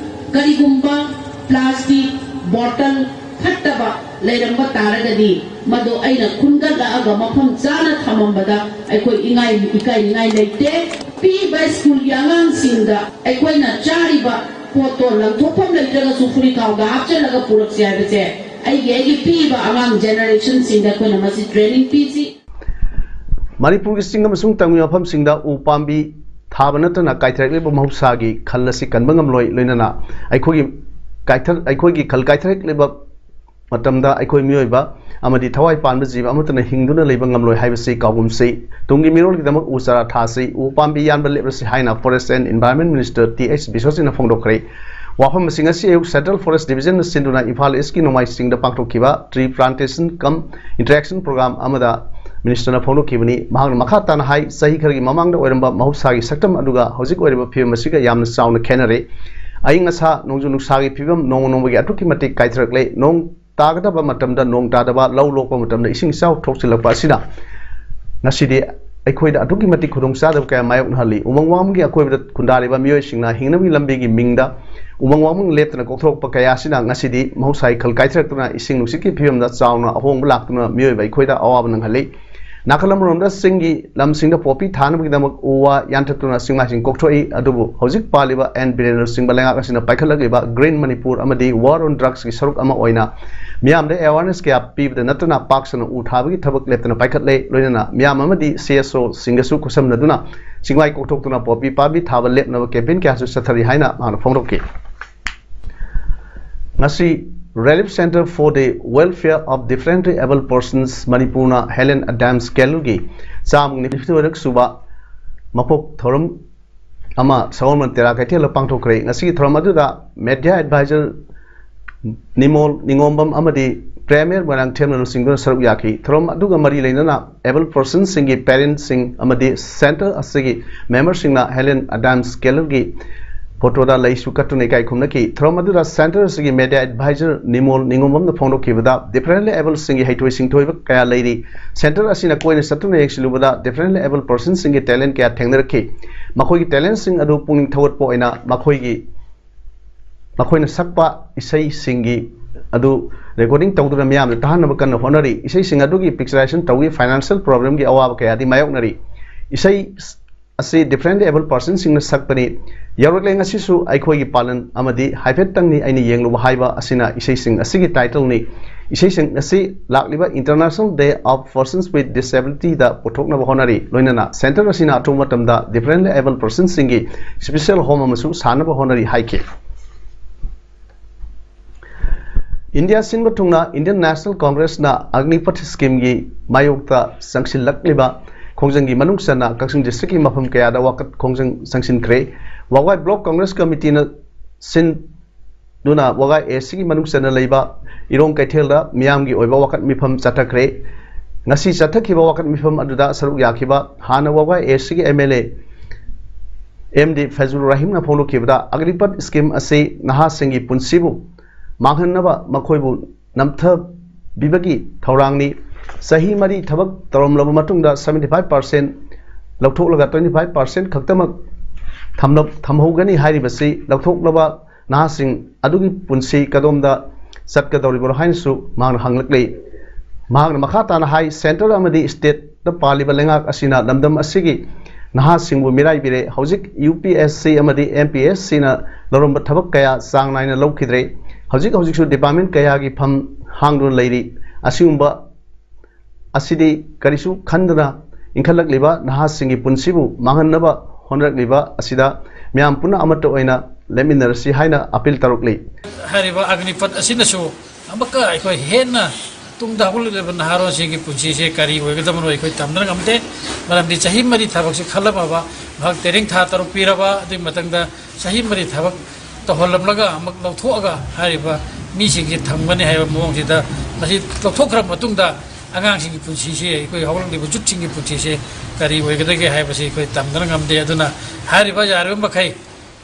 ꯀꯔꯤꯒꯨꯝꯕ plastic bottle ꯐꯠꯇꯕ ꯂꯩꯔꯝꯕ ꯇꯥꯔꯒꯗꯤ, ꯃꯗꯨ ꯑꯩꯅ ꯈꯨꯟꯒꯠꯂꯛꯑꯒ ꯃꯐꯝ ꯆꯥꯅ ꯊꯝꯃꯝꯕꯗ ꯑꯩꯈꯣꯏ ꯏꯉꯥꯏ-, ꯏꯀꯥꯏꯅꯤꯡꯉꯥꯏ ꯂꯩꯇꯦ꯫ ꯄꯤꯛꯏꯕ ꯁ꯭ꯀꯨꯜꯒꯤ ꯑꯉꯥꯡꯁꯤꯡꯗ ꯑꯩꯈꯣꯏꯅ ꯆꯥꯔꯤꯕ ꯄꯣꯠꯇꯣ ꯂꯪꯊꯣꯛꯐꯝ ꯂꯩꯇ꯭ꯔꯒꯁꯨ ꯐꯨꯔꯤꯠ ꯈꯥꯎꯗ ꯍꯥꯞꯆꯤꯜꯂꯒ ꯄꯨꯔꯛꯁꯤ ꯍꯥꯏꯕꯁꯦ ꯑꯩꯒꯤ, ꯑꯩꯒꯤ ꯄꯤꯛꯏꯕ ꯑꯉꯥꯡ generationꯁꯤꯡꯗ ꯑꯩꯈꯣꯏꯅ ꯃꯁꯤ training ꯄꯤꯁꯤ꯫ ꯃꯅꯤꯄꯨꯔꯒꯤ ꯆꯤꯡ ꯑꯃꯁꯨꯡ ꯇꯝꯒꯤ ꯃꯐꯝꯁꯤꯡꯗ ꯎ ꯄꯥꯝꯕꯤ ꯊꯥꯕ ꯅꯠꯇꯅ ꯀꯥꯏꯊꯔꯛꯂꯤꯕ ꯃꯍꯧꯁꯥꯒꯤ ꯈꯜ ꯑꯁꯤ ꯀꯟꯕ ꯉꯝꯂꯣꯏ, ꯂꯣꯏꯅꯅ ꯑꯩꯈꯣꯏꯒꯤ ꯀꯥꯏꯊ-, ꯑꯩꯈꯣꯏꯒꯤ ꯈꯜ ꯀꯥꯏꯊꯔꯛꯂꯤꯕ ꯃꯇꯝꯗ ꯑꯩꯈꯣꯏ ꯃꯤꯑꯣꯏꯕ ꯑꯃꯗꯤ ꯊꯋꯥꯏ ꯄꯥꯟꯕ ꯖꯤꯕ ꯑꯃꯠꯇꯅ ꯍꯤꯡꯗꯨꯅ ꯂꯩꯕ ꯉꯝꯂꯣꯏ ꯍꯥꯏꯕꯁꯤ ꯀꯥꯎꯒꯨꯝꯁꯤ꯫ ꯇꯨꯡꯒꯤ ꯃꯤꯔꯣꯜꯒꯤꯗꯃꯛ ꯎ ꯆꯥꯔꯥ ꯊꯥꯁꯤ, ꯎ ꯄꯥꯝꯕꯤ ꯌꯥꯟꯕ ꯂꯦꯞꯂꯁꯤ ꯍꯥꯏꯅ Forest and Environment Minister T H ꯕꯤꯁ꯭ꯋꯖꯤꯠꯅ ꯐꯣꯡꯗꯣꯛꯈ꯭ꯔꯦ꯫ ꯋꯥꯐꯝꯁꯤꯡ ꯑꯁꯤ ꯑꯌꯨꯛ Central Forest Divisionꯅ ꯁꯤꯟꯗꯨꯅ ꯏꯝꯐꯥꯜ Eastꯀꯤ ꯅꯣꯡꯃꯥꯏꯁꯤꯡꯗ ꯄꯥꯡꯊꯣꯛꯈꯤꯕ Tree Plantation cum Interaction Program ꯑꯃꯗ Ministerꯅ ꯐꯣꯡꯗꯣꯛꯈꯤꯕꯅꯤ꯫ ꯃꯍꯥꯛꯅ ꯃꯈꯥ ꯇꯥꯅ ꯍꯥꯏ, ꯆꯍꯤ ꯈꯔꯒꯤ ꯃꯃꯥꯡꯗ ꯑꯣꯏꯔꯝꯕ ꯃꯍꯧꯁꯥꯒꯤ ꯁꯛꯇꯝ ꯑꯗꯨꯒ ꯍꯧꯖꯤꯛ ꯑꯣꯏꯔꯤꯕ ꯐꯤꯕꯝ ꯑꯁꯤꯒ ꯌꯥꯝꯅ ꯆꯥꯎꯅ ꯈꯦꯠꯅꯔꯦ꯫ ꯑꯏꯪ ꯑꯁꯥ, ꯅꯣꯡꯖꯨ ꯅꯨꯡꯁꯥꯒꯤ ꯐꯤꯕꯝ ꯅꯣꯡꯃ ꯅꯣꯡꯃꯒꯤ ꯑꯗꯨꯛꯀꯤ ꯃꯇꯤꯛ ꯀꯥꯏꯊꯔꯛꯂꯦ꯫ ꯅꯣꯡ ꯇꯥꯒꯗꯕ ꯃꯇꯝꯗ ꯅꯣꯡ ꯇꯥꯗꯕ, ꯂꯧ ꯂꯣꯛꯄ ꯃꯇꯝꯗ ꯏꯁꯤꯡ ꯏꯆꯥꯎ ꯊꯣꯛꯆꯤꯜꯂꯛꯄ ꯑꯁꯤꯅ ꯉꯁꯤꯗꯤ ꯑꯩꯈꯣꯏꯗ ꯑꯗꯨꯛꯀꯤ ꯃꯇꯤꯛ ꯈꯨꯗꯣꯡꯆꯥꯗꯕ ꯀꯌꯥ ꯃꯥꯌꯣꯛꯅꯍꯜꯂꯤ꯫ ꯎꯃꯪ ꯋꯥꯃꯪꯒꯤ ꯑꯀꯣꯏꯕꯗ ꯈꯨꯟꯗꯥꯔꯤꯕ ꯃꯤꯑꯣꯏꯁꯤꯡꯅ ꯍꯤꯡꯅꯕꯒꯤ ꯂꯝꯕꯤꯒꯤ ꯃꯤꯡꯗ ꯎꯃꯪ ꯋꯥꯃꯪ ꯂꯦꯞꯇꯅ ꯀꯣꯛꯊꯣꯔꯛꯄ ꯀꯌꯥ ꯑꯁꯤꯅ ꯉꯁꯤꯗꯤ ꯃꯍꯧꯁꯥꯒꯤ ꯈꯜ ꯀꯥꯏꯊꯔꯛꯇꯨꯅ ꯏꯁꯤꯡ ꯅꯨꯡꯁꯤꯠꯀꯤ ꯐꯤꯕꯝꯗ ꯆꯥꯎꯅ ꯑꯍꯣꯡꯕ ꯂꯥꯛꯇꯨꯅ ꯃꯤꯑꯣꯏꯕ ꯑꯩꯈꯣꯏꯗ ꯑꯋꯥꯕ ꯅꯪꯍꯜꯂꯤ꯫ ꯅꯥꯀꯜ ꯑꯃꯔꯣꯝꯗ ꯆꯤꯡꯒꯤ ꯂꯝꯁꯤꯡꯗ ꯄꯣꯄꯤ ꯊꯥꯅꯕꯒꯤꯗꯃꯛ ꯎ ꯋꯥ ꯌꯥꯟꯊꯠꯇꯨꯅ ꯆꯤꯡꯃꯥꯏꯁꯤꯡ ꯀꯣꯛꯊꯣꯛꯏ꯫ ꯑꯗꯨꯕꯨ ꯍꯧꯖꯤꯛ ꯄꯥꯜꯂꯤꯕ ꯑꯦꯟ ꯕꯤꯔꯦꯟꯗ꯭ꯔ ꯂꯨꯆꯤꯡꯕ ꯂꯩꯉꯥꯛ ꯑꯁꯤꯅ ꯄꯥꯏꯈꯠꯂꯛꯂꯤꯕ Green Manipur ꯑꯃꯗꯤ War on Drugsꯀꯤ ꯁꯔꯨꯛ ꯑꯃ ꯑꯣꯏꯅ ꯃꯤꯌꯥꯝꯗ awareness ꯀꯌꯥ ꯄꯤꯕꯗ ꯅꯠꯇꯅ ꯄꯥꯛ ꯁꯟꯅ ꯎ ꯊꯥꯕꯒꯤ ꯊꯕꯛ ꯂꯦꯞꯇꯅ ꯄꯥꯏꯈꯠꯂꯦ꯫ ꯂꯣꯏꯅꯅ ꯃꯤꯌꯥꯝ ꯑꯃꯗꯤ CSOꯁꯤꯡꯒꯁꯨ ꯈꯨꯠꯁꯝꯅꯗꯨꯅ ꯆꯤꯡꯃꯥꯏ ꯀꯣꯛꯊꯣꯛꯇꯨꯅ ꯄꯣꯄꯤ ꯄꯥꯝꯕꯤ ꯊꯥꯕ ꯂꯦꯞꯅꯕ campaign ꯀꯌꯥꯁꯨ ꯆꯠꯊꯔꯤ ꯍꯥꯏꯅ ꯃꯥꯅ ꯐꯣꯡꯗꯣꯛꯈꯤ꯫ ꯉꯁꯤ Relief Centre for the Welfare of Differently Abled Persons ꯃꯅꯤꯄꯨꯔꯅ ꯍꯦꯂꯦꯟ ꯑꯦꯗꯥꯝꯁ ꯀꯦꯂꯔꯒꯤ ꯆꯥꯝꯃꯒꯤ ꯅꯤꯐꯨ ꯇꯔꯨꯛ ꯁꯨꯕ ꯃꯄꯣꯛ ꯊꯧꯔꯝ ꯑꯃ ꯁꯒꯣꯜꯕꯟ ꯇꯦꯔꯥ ꯀꯩꯊꯦꯜꯗ ꯄꯥꯡꯊꯣꯛꯈ꯭ꯔꯦ꯫ ꯉꯁꯤꯒꯤ ꯊꯧꯔꯝ ꯑꯗꯨꯗ media advisor ꯅꯤꯃꯣꯜ ꯅꯤꯉꯣꯝꯕꯝ ꯑꯃꯗꯤ Premier ꯃꯣꯏꯔꯥꯡꯊꯦꯝꯅ ꯂꯨꯆꯤꯡꯗꯨꯅ ꯁꯔꯨꯛ ꯌꯥꯈꯤ꯫ ꯊꯧꯔꯝ ꯑꯗꯨꯒ ꯃꯔꯤ ꯂꯩꯅꯅ able personꯁꯤꯡꯒꯤ parentꯁꯤꯡ ꯑꯃꯗꯤ centre ꯑꯁꯤꯒꯤ memberꯁꯤꯡꯅ ꯍꯦꯂꯦꯟ ꯑꯦꯗꯥꯝꯁ ꯀꯦꯂꯔꯒꯤ ꯐꯣꯇꯣꯗ ꯂꯩꯁꯨ ꯀꯠꯇꯨꯅ ꯏꯀꯥꯏ ꯈꯨꯝꯅꯈꯤ꯫ ꯊꯧꯔꯝ ꯑꯗꯨꯗ centre ꯑꯁꯤꯒꯤ media advisor ꯅꯤꯃꯣꯜ ꯅꯤꯉꯣꯝꯕꯝꯅ ꯐꯣꯡꯗꯣꯛꯈꯤꯕꯗ differently abledꯁꯤꯡꯒꯤ ꯍꯩꯊꯣꯏ ꯁꯤꯡꯊꯣꯏꯕ ꯀꯌꯥ ꯂꯩꯔꯤ꯫ Centre ꯑꯁꯤꯅ ꯀꯣꯏꯅ ꯆꯠꯇꯨꯅ ꯌꯦꯡꯁꯤꯜꯂꯨꯕꯗ differently able personꯁꯤꯡꯒꯤ talent ꯀꯌꯥ ꯊꯦꯡꯅꯔꯛꯈꯤ꯫ ꯃꯈꯣꯏꯒꯤ talentꯁꯤꯡ ꯑꯗꯨ ꯄꯨꯛꯅꯤꯡ ꯊꯧꯒꯠꯄ ꯑꯣꯏꯅ ꯃꯈꯣꯏꯒꯤ ꯃꯈꯣꯏꯅ ꯁꯛꯄ ꯏꯁꯩꯁꯤꯡꯒꯤ ꯑꯗꯨ recording ꯇꯧꯗꯨꯅ ꯃꯤꯌꯥꯝꯗ ꯇꯥꯍꯟꯅꯕ ꯀꯟꯅ ꯍꯣꯠꯅꯔꯤ꯫ ꯏꯁꯩꯁꯤꯡ ꯑꯗꯨꯒꯤ picturization ꯇꯧꯕꯒꯤ financial problemꯒꯤ ꯑꯋꯥꯕ ꯀꯌꯥꯗꯤ ꯃꯥꯌꯣꯛꯅꯔꯤ꯫ ꯏꯁꯩ ꯑꯁꯤ differently able personꯁꯤꯡꯅ ꯁꯛꯄꯅꯤ꯫ ꯌꯧꯔꯛꯂꯦ ꯉꯁꯤꯁꯨ ꯑꯩꯈꯣꯏꯒꯤ ꯄꯥꯂꯟ ꯑꯃꯗꯤ ꯍꯥꯏꯐꯦꯠꯇꯪꯅꯤ ꯑꯩꯅ ꯌꯦꯡꯂꯨꯕ ꯍꯥꯏꯕ ꯑꯁꯤꯅ ꯏꯁꯩꯁꯤꯡ ꯑꯁꯤꯒꯤ titleꯅꯤ꯫ ꯏꯁꯩꯁꯤꯡ ꯑꯁꯤ ꯂꯥꯛꯂꯤꯕ International Day of Persons with Disabilityꯗ ꯄꯨꯊꯣꯛꯅꯕ ꯍꯣꯠꯅꯔꯤ꯫ ꯂꯣꯏꯅꯅ centre ꯑꯁꯤꯅ ꯑꯊꯨꯕ ꯃꯇꯝꯗ differently able personꯁꯤꯡꯒꯤ special home ꯑꯃꯁꯨ ꯁꯥꯅꯕ ꯍꯣꯠꯅꯔꯤ ꯍꯥꯏꯈꯤ꯫ ꯏꯟꯗꯤꯌꯥ ꯁꯤꯟꯕ ꯊꯨꯡꯅ Indian National Congressꯅ ꯑꯒꯅꯤꯄꯊ schemeꯒꯤ ꯃꯥꯌꯣꯛꯇ ꯆꯪꯁꯤꯜꯂꯛꯂꯤꯕ ꯈꯣꯡꯖꯪꯒꯤ ꯃꯅꯨꯡ ꯆꯟꯅ ꯀꯛꯆꯤꯡ districtꯀꯤ ꯃꯐꯝ ꯀꯌꯥꯗ ꯋꯥꯀꯠ ꯈꯣꯡꯖꯪ ꯆꯪꯁꯤꯟꯈ꯭ꯔꯦ꯫ ꯋꯥꯒꯥꯏ Block Congress Committeeꯅ ꯁꯤꯟꯗꯨꯅ ꯋꯥꯒꯥꯏ Eastꯀꯤ ꯃꯅꯨꯡ ꯆꯟꯅ ꯂꯩꯕ ꯏꯔꯣꯡ ꯀꯩꯊꯦꯜꯗ ꯃꯤꯌꯥꯝꯒꯤ ꯑꯣꯏꯕ ꯋꯥꯀꯠ ꯃꯤꯐꯝ ꯆꯠꯊꯈ꯭ꯔꯦ꯫ ꯉꯁꯤ ꯆꯠꯊꯈꯤꯕ ꯋꯥꯀꯠ ꯃꯤꯐꯝ ꯑꯗꯨꯗ ꯁꯔꯨꯛ ꯌꯥꯈꯤꯕ ꯍꯥꯟꯅ ꯋꯥꯒꯥꯏ Eastꯀꯤ MLA ꯑꯦꯝ ꯗꯤ ꯐꯩꯖꯨꯔ ꯔꯍꯤꯝꯅ ꯐꯣꯡꯗꯣꯛꯈꯤꯕꯗ ꯑꯒꯅꯤꯄꯊ scheme ꯑꯁꯤ ꯅꯍꯥꯁꯤꯡꯒꯤ ꯄꯨꯟꯁꯤꯕꯨ ꯃꯥꯡꯍꯟꯅꯕ ꯃꯈꯣꯏꯕꯨ ꯅꯝꯊꯕꯤꯕꯒꯤ ꯊꯧꯔꯥꯡꯅꯤ꯫ ꯆꯍꯤ ꯃꯔꯤ ꯊꯕꯛ ꯇꯧꯔꯝꯂꯕ ꯃꯇꯨꯡꯗ seventy five percent ꯂꯧꯊꯣꯛꯂꯒ twenty five percent ꯈꯛꯇꯃꯛ ꯊꯝꯂ-, ꯊꯝꯍꯧꯒꯅꯤ ꯍꯥꯏꯔꯤꯕꯁꯤ ꯂꯧꯊꯣꯛꯂꯕ ꯅꯍꯥꯁꯤꯡ ꯑꯗꯨꯒꯤ ꯄꯨꯟꯁꯤ ꯀꯗꯣꯝꯗ ꯆꯠꯀꯗꯧꯔꯤꯕꯅꯣ ꯍꯥꯏꯅꯁꯨ ꯃꯍꯥꯛꯅ ꯍꯪꯂꯛꯂꯤ꯫ ꯃꯍꯥꯛꯅ ꯃꯈꯥ ꯇꯥꯅ ꯍꯥꯏ, centre ꯑꯃꯗꯤ state ꯗ ꯄꯥꯜꯂꯤꯕ ꯂꯩꯉꯥꯛ ꯑꯁꯤꯅ ꯂꯝꯗꯝ ꯑꯁꯤꯒꯤ ꯅꯍꯥꯁꯤꯡꯕꯨ ꯃꯤꯔꯥꯏꯕꯤꯔꯦ꯫ ꯍꯧꯖꯤꯛ ꯌꯨ ꯄꯤ ꯑꯦꯁ ꯁꯤ ꯑꯃꯗꯤ ꯑꯦꯝ ꯄꯤ ꯑꯦꯁ ꯁꯤꯅ ꯂꯧꯔꯝꯕ ꯊꯕꯛ ꯀꯌꯥ ꯆꯥꯡ ꯅꯥꯏꯅ ꯂꯧꯈꯤꯗ꯭ꯔꯦ꯫ ꯍꯧꯖꯤꯛ ꯍꯧꯖꯤꯛꯁꯨ ꯗꯤꯄꯥꯔꯠꯃꯦꯟ ꯀꯌꯥꯒꯤ ꯐꯝ ꯍꯥꯡꯗꯨꯅ ꯂꯩꯔꯤ꯫ ꯑꯁꯤꯒꯨꯝꯕ ꯑꯁꯤꯗꯤ ꯀꯔꯤꯁꯨ ꯈꯟꯗꯅ ꯏꯟꯈꯠꯂꯛꯂꯤꯕ ꯅꯍꯥꯁꯤꯡꯒꯤ ꯄꯨꯟꯁꯤꯕꯨ ꯃꯥꯡꯍꯟꯅꯕ ꯍꯣꯠꯅꯔꯛꯂꯤꯕ ꯑꯁꯤꯗ ꯃꯤꯌꯥꯝ ꯄꯨꯟꯅ ꯑꯃꯠꯇ ꯑꯣꯏꯅ ꯂꯦꯞꯃꯤꯟꯅꯔꯁꯤ ꯍꯥꯏꯅ ꯑꯄꯤꯜ ꯇꯧꯔꯛꯂꯤ꯫ ꯍꯥꯏꯔꯤꯕ ꯑꯒꯅꯤꯄꯠ ꯑꯁꯤꯅꯁꯨ ꯑꯃꯨꯛꯀ ꯑꯩꯈꯣꯏ ꯍꯦꯟꯅ ꯇꯨꯡꯗ ꯍꯧꯒꯠꯂꯛꯂꯤꯕ ꯅꯍꯥꯔꯣꯜꯁꯤꯡꯒꯤ ꯄꯨꯟꯁꯤꯁꯦ ꯀꯔꯤ ꯑꯣꯏꯒꯗꯕꯅꯣ ꯑꯩꯈꯣꯏ ꯇꯝꯗꯅ ꯉꯝꯗꯦ꯫ ꯃꯔꯝꯗꯤ ꯆꯍꯤ ꯃꯔꯤ ꯊꯕꯛꯁꯤ ꯈꯜꯂꯝꯃꯕ, ꯃꯍꯥꯛ training ꯊꯥ ꯇꯔꯨꯛ ꯄꯤꯔꯕ, ꯑꯗꯨꯒꯤ ꯃꯊꯪꯗ ꯆꯍꯤ ꯃꯔꯤ ꯊꯕꯛ ꯇꯧꯍꯜꯂꯝꯂꯒ ꯑꯃꯨꯛ ꯂꯧꯊꯣꯛꯑꯒ ꯍꯥꯏꯔꯤꯕ ꯃꯤꯁꯤꯡꯁꯤ ꯊꯝꯒꯅꯤ ꯍꯥꯏꯕ ꯃꯑꯣꯡꯁꯤꯗ, ꯃꯁꯤ ꯂꯧꯊꯣꯛꯈ꯭ꯔ ꯃꯇꯨꯡꯗ ꯑꯉꯥꯡꯁꯤꯡꯒꯤ ꯄꯨꯟꯁꯤꯁꯤ, ꯑꯩꯈꯣꯏ ꯍꯧꯔꯛꯂꯤꯕ youthꯁꯤꯡꯒꯤ ꯄꯨꯟꯁꯤꯁꯤ ꯀꯔꯤ ꯑꯣꯏꯒꯗꯒꯦ ꯍꯥꯏꯕꯁꯤ ꯑꯩꯈꯣꯏ ꯇꯝꯗꯅ ꯉꯝꯗꯦ꯫ ꯑꯗꯨꯅ ꯍꯥꯏꯔꯤꯕ ꯌꯥꯔꯤꯕ ꯃꯈꯩ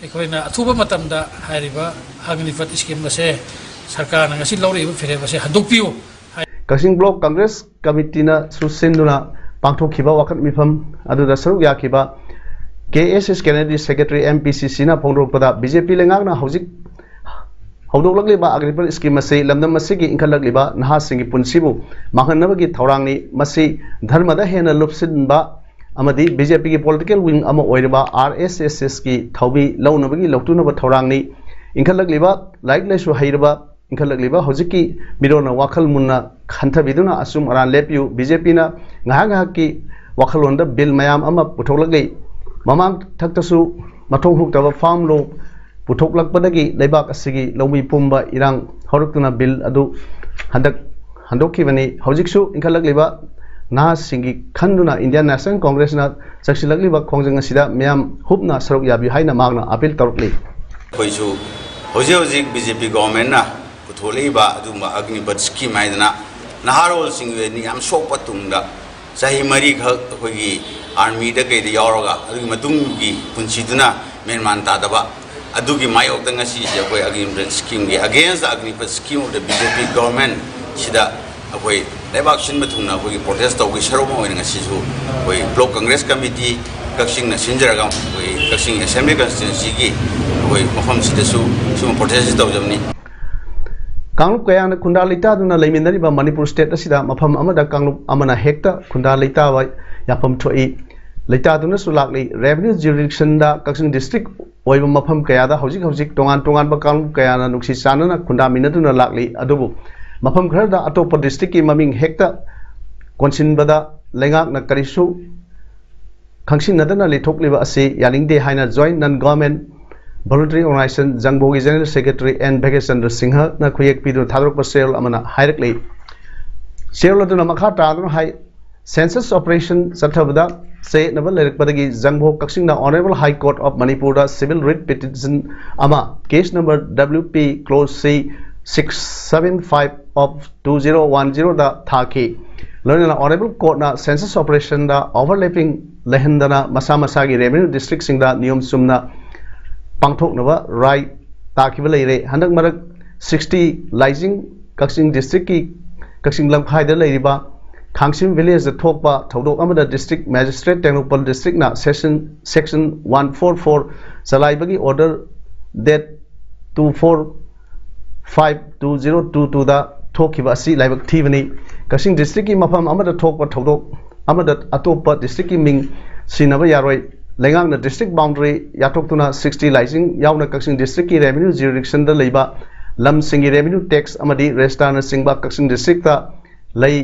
ꯑꯩꯈꯣꯏꯅ ꯑꯊꯨꯕ ꯃꯇꯝꯗ ꯍꯥꯏꯔꯤꯕ ꯑꯒꯅꯤꯄꯠ scheme ꯑꯁꯦ ꯁꯔꯀꯥꯔꯅ ꯉꯁꯤ ꯂꯧꯔꯛꯏꯕ ꯐꯤꯔꯦꯞ ꯑꯁꯦ ꯍꯟꯗꯣꯛꯄꯤꯌꯨ꯫ ꯀꯛꯆꯤꯡ block Congress committeeꯅ ꯁꯨ ꯁꯤꯟꯗꯨꯅ ꯄꯥꯡꯊꯣꯛꯈꯤꯕ ꯋꯥꯀꯠ ꯃꯤꯐꯝ ꯑꯗꯨꯗ ꯁꯔꯨꯛ ꯌꯥꯈꯤꯕ ꯀꯦ ꯑꯦꯁ ꯑꯦꯁ General Secretary, ꯑꯦꯝ ꯄꯤ ꯁꯤ ꯁꯤꯅ ꯐꯣꯡꯗꯣꯔꯛꯄꯗ, ꯕꯤ ꯖꯦ ꯄꯤ ꯂꯩꯉꯥꯛꯅ ꯍꯧꯖꯤꯛ ꯍꯧꯗꯣꯛꯂꯛꯂꯤꯕ ꯑꯒꯅꯤꯄꯠ scheme ꯑꯁꯤ ꯂꯝꯗꯝ ꯑꯁꯤꯒꯤ ꯏꯟꯈꯠꯂꯛꯂꯤꯕ ꯅꯍꯥꯁꯤꯡꯒꯤ ꯄꯨꯟꯁꯤꯕꯨ ꯃꯥꯡꯍꯟꯅꯕꯒꯤ ꯊꯧꯔꯥꯡꯅꯤ꯫ ꯃꯁꯤ ꯙꯔꯃꯗ ꯍꯦꯟꯅ ꯂꯨꯞꯁꯤꯟꯕ ꯑꯃꯗꯤ ꯕꯤ ꯖꯦ ꯄꯤꯒꯤ political wing ꯑꯃ ꯑꯣꯏꯔꯤꯕ ꯑꯥꯔ ꯑꯦꯁ ꯑꯦꯁ ꯑꯦꯁꯀꯤ ꯊꯧꯕꯤ ꯂꯧꯅꯕꯒꯤ ꯂꯧꯇꯨꯅꯕ ꯊꯧꯔꯥꯡꯅꯤ꯫ ꯏꯟꯈꯠꯂꯛꯂꯤꯕ ꯂꯥꯏꯔꯤꯛ ꯂꯥꯏꯁꯨ ꯍꯩꯔꯕ ꯏꯟꯈꯠꯂꯛꯂꯤꯕ ꯍꯧꯖꯤꯛꯀꯤ ꯃꯤꯔꯣꯟꯅ ꯋꯥꯈꯜ ꯃꯨꯟꯅ ꯈꯟꯊꯕꯤꯗꯨꯅ ꯑꯆꯨꯝ ꯑꯔꯥꯟ ꯂꯦꯞꯄꯤꯌꯨ꯫ ꯕꯤ ꯖꯦ ꯄꯤꯅ ꯉꯥꯏꯍꯥꯛ ꯉꯥꯏꯍꯥꯛꯀꯤ ꯋꯥꯈꯜꯂꯣꯟꯗ bill ꯃꯌꯥꯝ ꯑꯃ ꯄꯨꯊꯣꯛꯂꯛꯂꯤ꯫ ꯃꯃꯥꯡ ꯊꯛꯇꯁꯨ ꯃꯊꯣꯡ ꯍꯨꯛꯇꯕ farm law ꯄꯨꯊꯣꯛꯂꯛꯄꯗꯒꯤ ꯂꯩꯕꯥꯛ ꯑꯁꯤꯒꯤ ꯂꯧꯃꯤ ꯄꯨꯝꯕ ꯏꯔꯥꯡ ꯍꯧꯔꯛꯇꯨꯅ bill ꯑꯗꯨ ꯍꯟꯗꯛ ꯍꯟꯗꯣꯛꯈꯤꯕꯅꯤ꯫ ꯍꯧꯖꯤꯛꯁꯨ ꯏꯟꯈꯠꯂꯛꯂꯤꯕ ꯅꯍꯥꯁꯤꯡꯒꯤ ꯈꯟꯗꯨꯅ Indian National Congressꯅ ꯆꯪꯁꯤꯜꯂꯛꯂꯤꯕ ꯈꯣꯡꯖꯪ ꯑꯁꯤꯗ ꯃꯤꯌꯥꯝ ꯍꯨꯞꯅ ꯁꯔꯨꯛ ꯌꯥꯕꯤꯌꯨ ꯍꯥꯏꯅ ꯃꯍꯥꯛꯅ ꯑꯄꯤꯜ ꯇꯧꯔꯛꯂꯤ꯫ ꯑꯩꯈꯣꯏꯁꯨ ꯍꯧꯖꯤꯛ ꯍꯧꯖꯤꯛ ꯕꯤ ꯖꯦ ꯄꯤ governmentꯅ ꯄꯨꯊꯣꯛꯂꯛꯏꯕ ꯑꯗꯨꯒꯨꯝꯕ ꯑꯒꯅꯤꯄꯠ scheme ꯍꯥꯏꯗꯅ ꯅꯍꯥꯔꯣꯜꯁꯤꯡꯒꯤ ꯑꯣꯏꯅ ꯌꯥꯝ ꯁꯣꯛꯄ ꯇꯨꯡꯗ ꯆꯍꯤ ꯃꯔꯤꯈꯛ ꯑꯩꯈꯣꯏꯒꯤ armyꯗ ꯀꯩꯗ ꯌꯥꯎꯔꯒ ꯑꯗꯨꯒꯤ ꯃꯇꯨꯡꯒꯤ ꯄꯨꯟꯁꯤꯗꯨꯅ ꯃꯦꯟꯃꯥꯟ ꯇꯥꯗꯕ ꯑꯗꯨꯒꯤ ꯃꯥꯌꯣꯛꯇ ꯉꯁꯤꯁꯦ ꯑꯩꯈꯣꯏ ꯑꯒꯅꯤꯄꯠ schemeꯒꯤ, against the Agnipath scheme of the B J P government ꯁꯤꯗ ꯑꯩꯈꯣꯏ ꯂꯩꯕꯥꯛ ꯁꯤꯟꯕ ꯊꯨꯡꯅ ꯑꯩꯈꯣꯏꯒꯤ protest ꯇꯧꯕꯒꯤ ꯁꯔꯨꯛ ꯑꯃ ꯑꯣꯏꯅ ꯉꯁꯤꯁꯨ ꯑꯩꯈꯣꯏ block Congress committee ꯀꯛꯆꯤꯡꯅ ꯁꯤꯟꯖꯔꯒ ꯑꯩꯈꯣꯏ ꯀꯛꯆꯤꯡ assembly constituencyꯒꯤ ꯑꯩꯈꯣꯏ ꯃꯐꯝꯁꯤꯗꯁꯨ ꯁꯤꯒꯨꯝꯕ protest ꯁꯤ ꯇꯧꯖꯕꯅꯤ꯫ ꯀꯥꯡꯂꯨꯞ ꯀꯌꯥꯅ ꯈꯨꯟꯗꯥ ꯂꯩꯇꯥꯗꯨꯅ ꯂꯩꯃꯤꯟꯅꯔꯤꯕ ꯃꯅꯤꯄꯨꯔ state ꯑꯁꯤꯗ ꯃꯐꯝ ꯑꯃꯗ ꯀꯥꯡꯂꯨꯞ ꯑꯃꯅ ꯍꯦꯛꯇ ꯈꯨꯟꯗꯥ ꯂꯩꯇꯥꯕ ꯌꯥꯐꯝ ꯊꯣꯛꯏ꯫ ꯂꯩꯇꯥꯗꯨꯅꯁꯨ ꯂꯥꯛꯂꯤ꯫ Revenue jurisdictionꯗ ꯀꯛꯆꯤꯡ district ꯑꯣꯏꯕ ꯃꯐꯝ ꯀꯌꯥꯗ ꯍꯧꯖꯤꯛ ꯍꯧꯖꯤꯛ ꯇꯣꯉꯥꯟ ꯇꯣꯉꯥꯟꯕ ꯀꯥꯡꯂꯨꯞ ꯀꯌꯥꯅ ꯅꯨꯡꯁꯤ ꯆꯥꯟꯅꯅ ꯈꯨꯟꯗꯥꯃꯤꯟꯅꯗꯨꯅ ꯂꯥꯛꯂꯤ꯫ ꯑꯗꯨꯕꯨ ꯃꯐꯝ ꯈꯔꯗ ꯑꯇꯣꯞꯄ districtꯀꯤ ꯃꯃꯤꯡ ꯍꯦꯛꯇ ꯀꯣꯟꯁꯤꯟꯕꯗ ꯂꯩꯉꯥꯛꯅ ꯀꯔꯤꯁꯨ ꯈꯪꯁꯤꯟꯅꯗꯅ ꯂꯩꯊꯣꯛꯂꯤꯕ ꯑꯁꯤ ꯌꯥꯅꯤꯡꯗꯦ ꯍꯥꯏꯅ Joint Non Government Voluntary Organization ꯖꯪꯚꯣꯒꯤ General Secretary ꯑꯦꯟ ꯚꯥꯒ꯭ꯌꯆꯟꯗ꯭ꯔ ꯁꯤꯡꯍꯅ ꯈꯨꯌꯦꯛ ꯄꯤꯗꯨꯅ ꯊꯥꯗꯣꯔꯛꯄ ꯆꯦꯔꯣꯜ ꯑꯃꯅ ꯍꯥꯏꯔꯛꯂꯤ꯫ ꯆꯦꯔꯣꯜ ꯑꯗꯨꯅ ꯃꯈꯥ ꯇꯥꯗꯨꯅ ꯍꯥꯏ, Census operation ꯆꯠꯊꯕꯗ ꯆꯌꯦꯠꯅꯕ ꯂꯩꯔꯛꯄꯗꯒꯤ ꯖꯪꯚꯣ ꯀꯛꯆꯤꯡꯅ Honourable High Court of Manipurꯗ civil writ petition ꯑꯃ, case number W P clause C six seven five of two zero one zeroꯗ ꯊꯥꯈꯤ꯫ ꯂꯣꯏꯅꯅ Honourable Courtꯅ census operationꯗ overlapping ꯂꯩꯍꯟꯗꯅ ꯃꯁꯥ ꯃꯁꯥꯒꯤ revenue districtꯁꯤꯡꯗ ꯅꯤꯌꯣꯝ ꯆꯨꯝꯅ ꯄꯥꯡꯊꯣꯛꯅꯕ ꯔꯥꯏ ꯇꯥꯈꯤꯕ ꯂꯩꯔꯦ꯫ ꯍꯟꯗꯛ ꯃꯔꯛ sixty ꯂꯥꯏꯖꯤꯡ ꯀꯛꯆꯤꯡ districtꯀꯤ ꯀꯛꯆꯤꯡ ꯂꯝꯈꯥꯏꯗ ꯂꯩꯔꯤꯕ ꯈꯥꯡꯁꯤꯝ villageꯇ ꯊꯣꯛꯄ ꯊꯧꯗꯣꯛ ꯑꯃꯗ district magistrate Tengnoupal districtꯅ section, section one four four ꯆꯂꯥꯏꯕꯒꯤ order date two four five two zero two twoꯗ ꯊꯣꯛꯈꯤꯕ ꯑꯁꯤ ꯂꯥꯏꯕꯛ ꯊꯤꯕꯅꯤ꯫ ꯀꯛꯆꯤꯡ districtꯀꯤ ꯃꯐꯝ ꯑꯃꯗ ꯊꯣꯛꯄ ꯊꯧꯗꯣꯛ ꯑꯃꯗ ꯑꯇꯣꯞꯄ districtꯀꯤ ꯃꯤꯡ ꯁꯤꯟꯅꯕ ꯌꯥꯔꯣꯏ꯫ ꯂꯩꯉꯥꯛꯅ district boundary ꯌꯥꯊꯣꯛꯇꯨꯅ sixty ꯂꯥꯏꯖꯤꯡ ꯌꯥꯎꯅ ꯀꯛꯆꯤꯡ districtꯀꯤ revenue jurisdictionꯗ ꯂꯩꯕ ꯂꯝꯁꯤꯡꯒꯤ revenue tax ꯑꯃꯗꯤ registerꯅꯆꯤꯡꯕ ꯀꯛꯆꯤꯡ districtꯇ ꯂꯩ